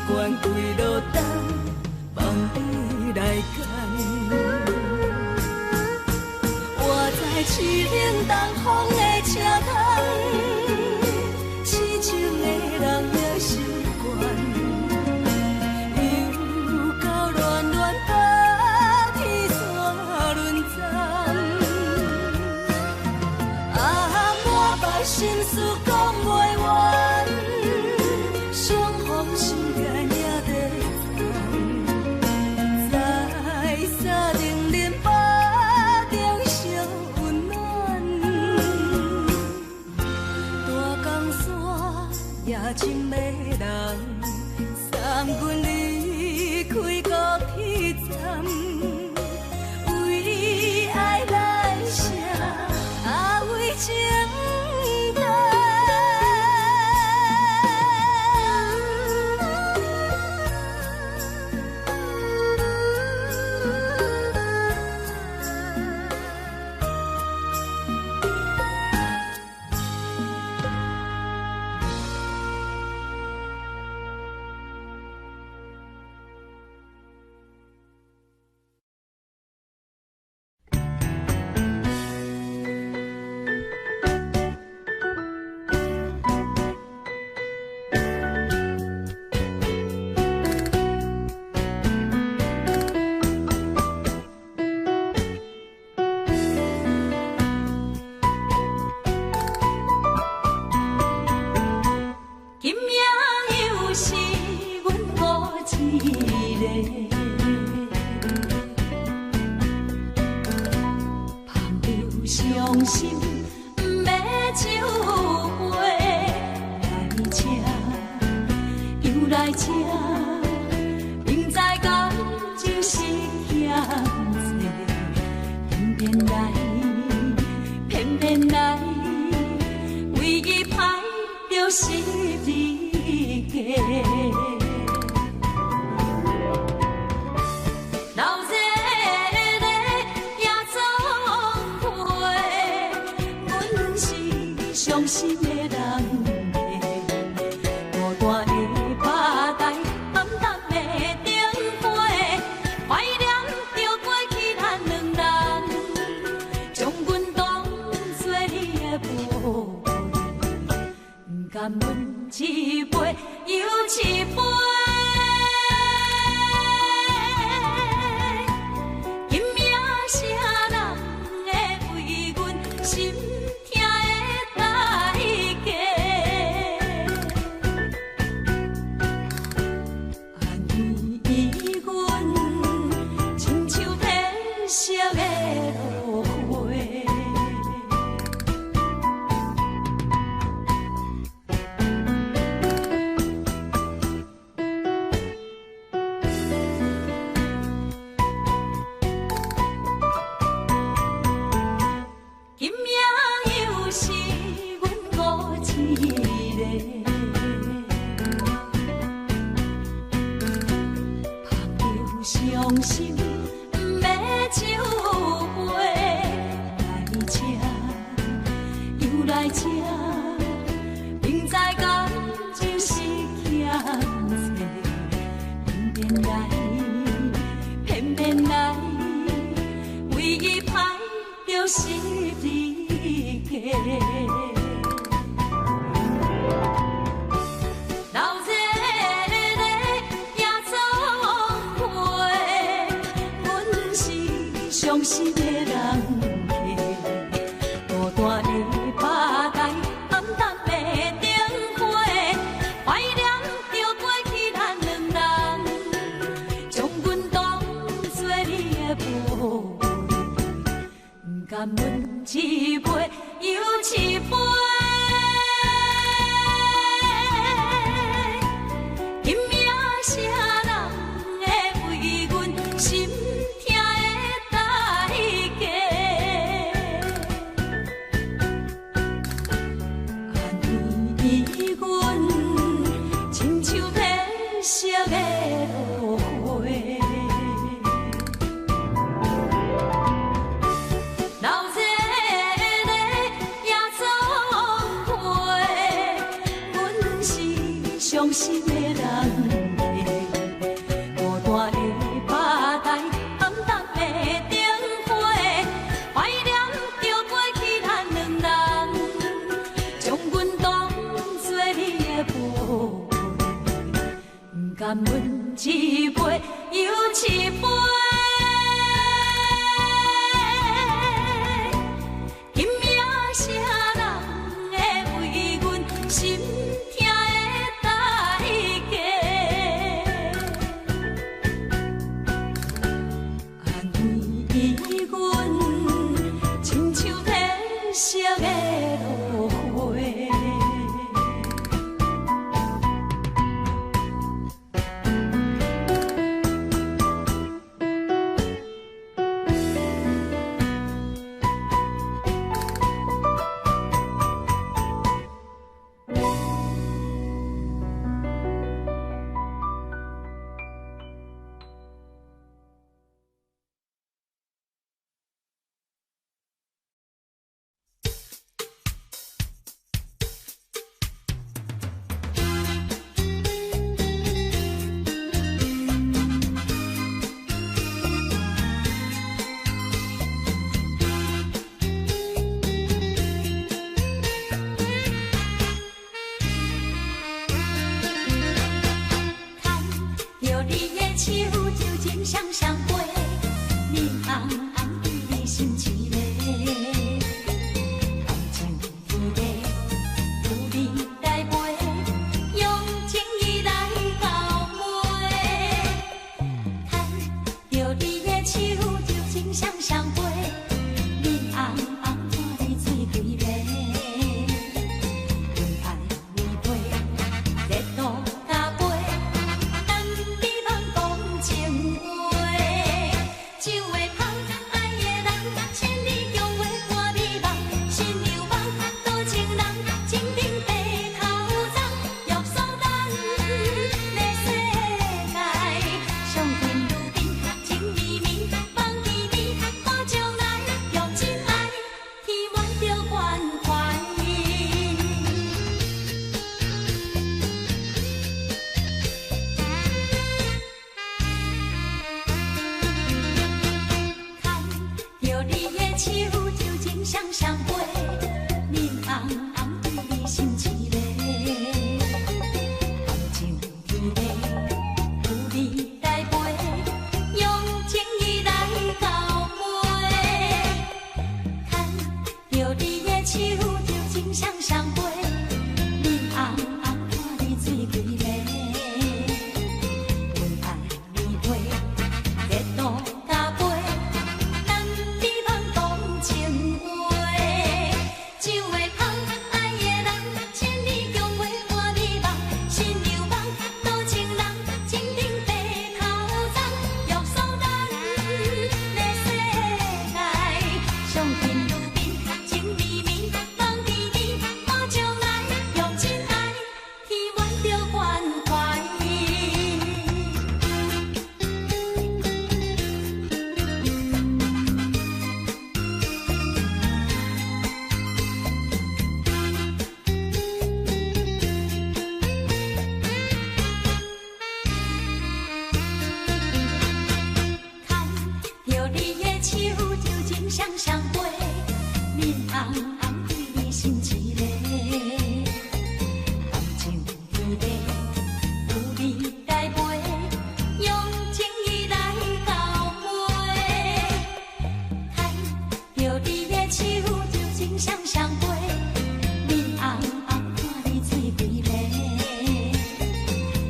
S2: 不管几落冬，望你来牵。我在凄冷东风的车窗，痴情的人也习惯，又到恋恋甲天山轮转，啊，满腹心事讲袂完，相逢时间也短暂，在三零零八中相温暖，大江山也情迷人，送阮离开高铁站，为爱来写，啊为情等。
S6: 今夜又是阮孤一个，盼着伤心毋欲酒杯，来这又来这，明知感情是欠债，偏偏来，偏偏来，为伊歹著十字架。老热的夜总会，阮是伤心的人客，孤单的吧台，暗淡的灯火，怀念着过去咱两人。甘阮一杯又一杯。今夜啥人会为阮心疼的代价？按呢阮亲像褪色的落花。今夜又是阮孤一个，捧着伤心的酒杯，来这又来这，明知感情是欠债，偏偏来，偏偏来，为伊歹著十字架。流热的夜总会，阮是伤心的人客，孤单的吧台，暗淡的灯火，怀念著过去咱两人，将阮当作你的宝贝，不甘阮一杯又一杯。今夜啥人会为阮心疼的代价？按呢阮亲像褪色的落花。流热的夜总会，阮是伤心的人客，孤单的吧台，暗淡的灯火，怀念著过去咱两人，将阮当作你的宝贝，不甘阮一杯又一杯。今夜啥人会为阮心疼的代价？按呢阮亲像褪色的落花。
S2: 牵著你的手，就情双双飞，面红红对你心痴迷。爱情天地有你来陪，用情意来到尾。牵著你的手，就情双双飞，面红红看你醉规暝。用爱为陪，热度加倍。等你茫讲情话，酒会香，爱的人，千里共话看美梦，新娘梦，多情人，情顶白头鬃，约束咱的世界，相见愈甜，情绵绵，梦甜甜，看将来，用真爱填满着关怀。牵著你的手，就情双双飞，面红红对你心痴迷。著你的手就情双双飞，面红红看你水规个，为爱你飞，热度加倍，咱美梦讲情话，酒会香，爱的人，千里共话满美梦，新娘梦，多情人，情顶白头鬃，约束咱的世界，相见如宾，情绵绵，梦甜甜，我将来用真爱填满着关怀。牵著你的手，就情双双飞，面红红对你心一个，感情甜蜜有你来陪，用情意来交陪。牵著你的手，就情双双飞，面红红看你水规个，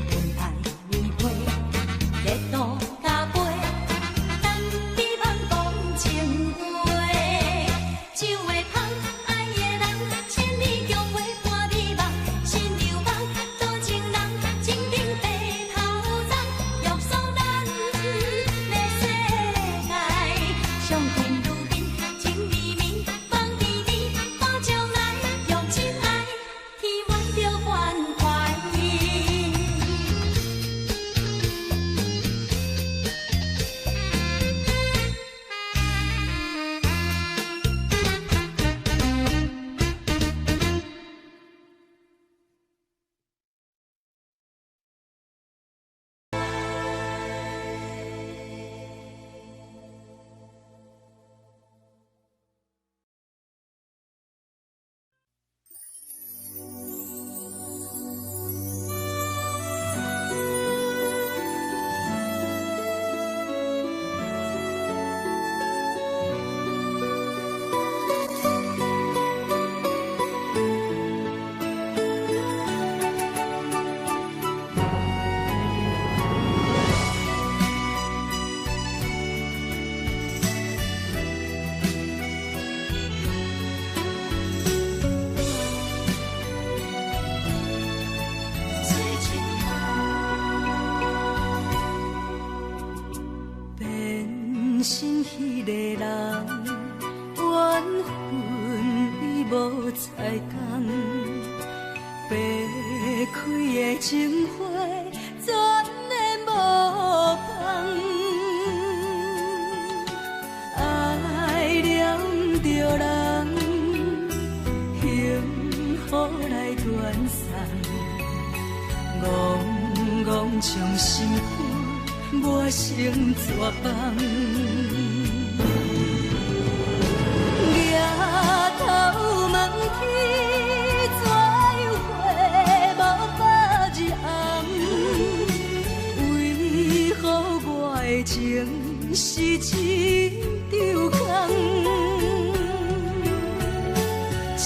S2: 为爱你飞，热度加倍。咱美梦讲情话，酒会香，爱的人，千里共话伴美梦，新娘梦，多情人，情顶白头鬃，约束咱的世界，相见如宾，情绵绵，梦甜甜，我将爱用真爱填满着关怀。
S6: 变心彼个人，缘分伊无彩工，白开的情花，全然无放。爱念著人，幸福来断送，戆戆将心肝磨成纸枋。举头望天，怎样会无百日红？为何我的情是一场空？痴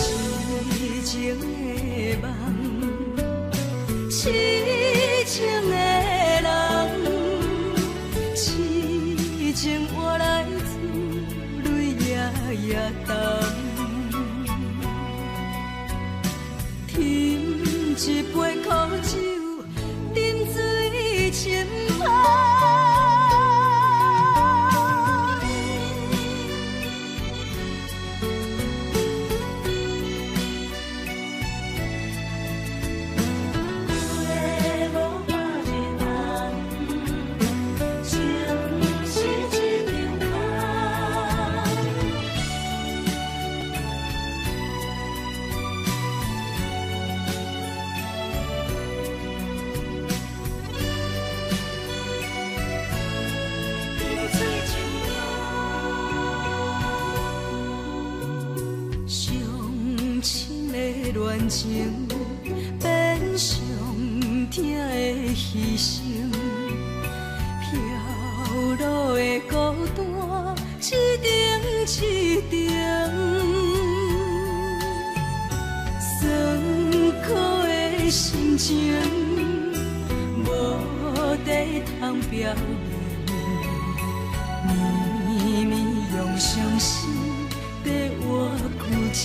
S6: 情的梦，痴情的人，痴情换来珠泪夜夜澹。斟一杯苦酒，饮醉深香。
S2: 情是一场空。
S6: 上深的恋情，变上疼的牺牲，飘落的孤单，一程一程。
S2: 心情，無地通表明，绵绵用傷心缀我舊情。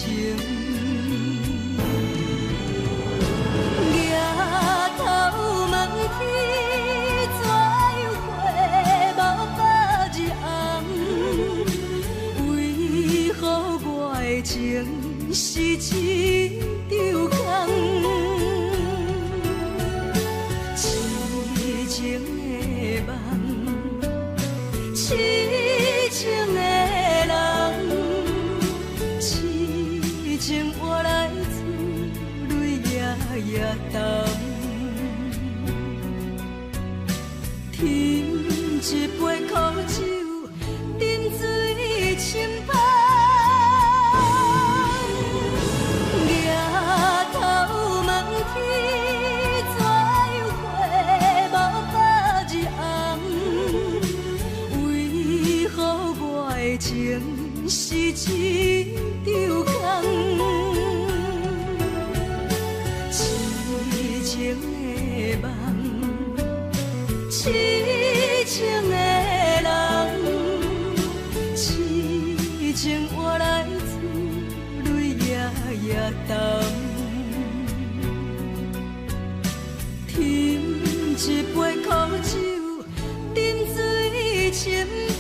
S2: 举頭望天，怎樣花無百日紅？為何我的情是一場空？痴情的夢，痴情的人，痴情换來厝淚夜夜澹。斟一杯苦酒，沉醉深香。举頭望天，怎樣花無百日紅？為何我的情是一場空？痴情的夢，痴情的人，痴情換來厝淚夜夜澹。斟一杯苦酒，沉醉深香。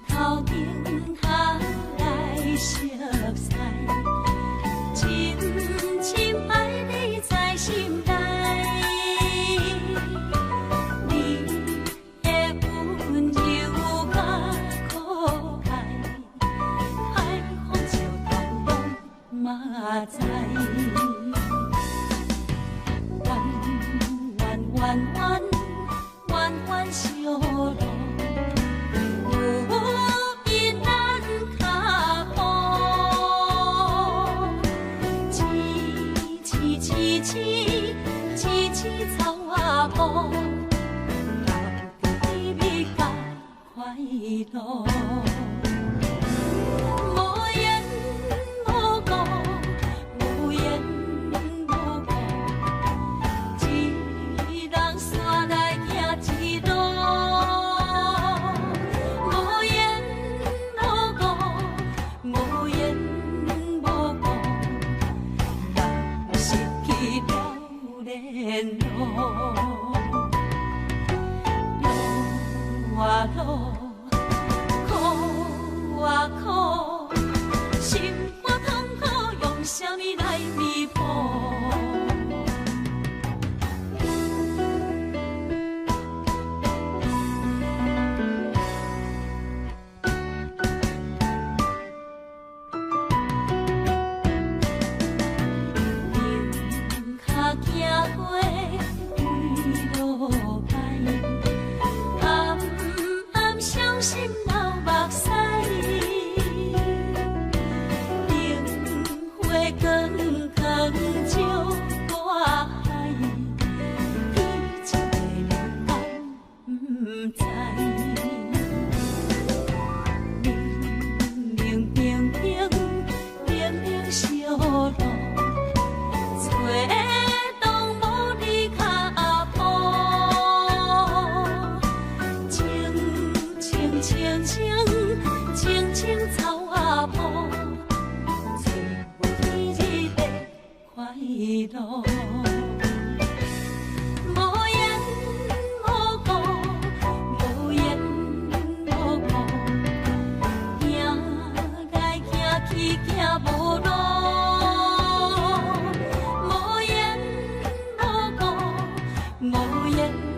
S6: 头顶下来熟似，深深爱你在心内。你的溫柔佮可愛，海風石頭攏嘛知。彎彎彎彎彎彎小路。有因咱跤步，痴痴痴痴痴痴草仔步，流著甜蜜佮快樂。無緣無故，無緣無故，一人煞來行一路。無緣無故，無緣無故，人失去了聯絡。路啊路，苦啊苦，心肝痛苦，用啥物來彌補？脚行過几落摆，暗暗傷心流目屎。燈火光言。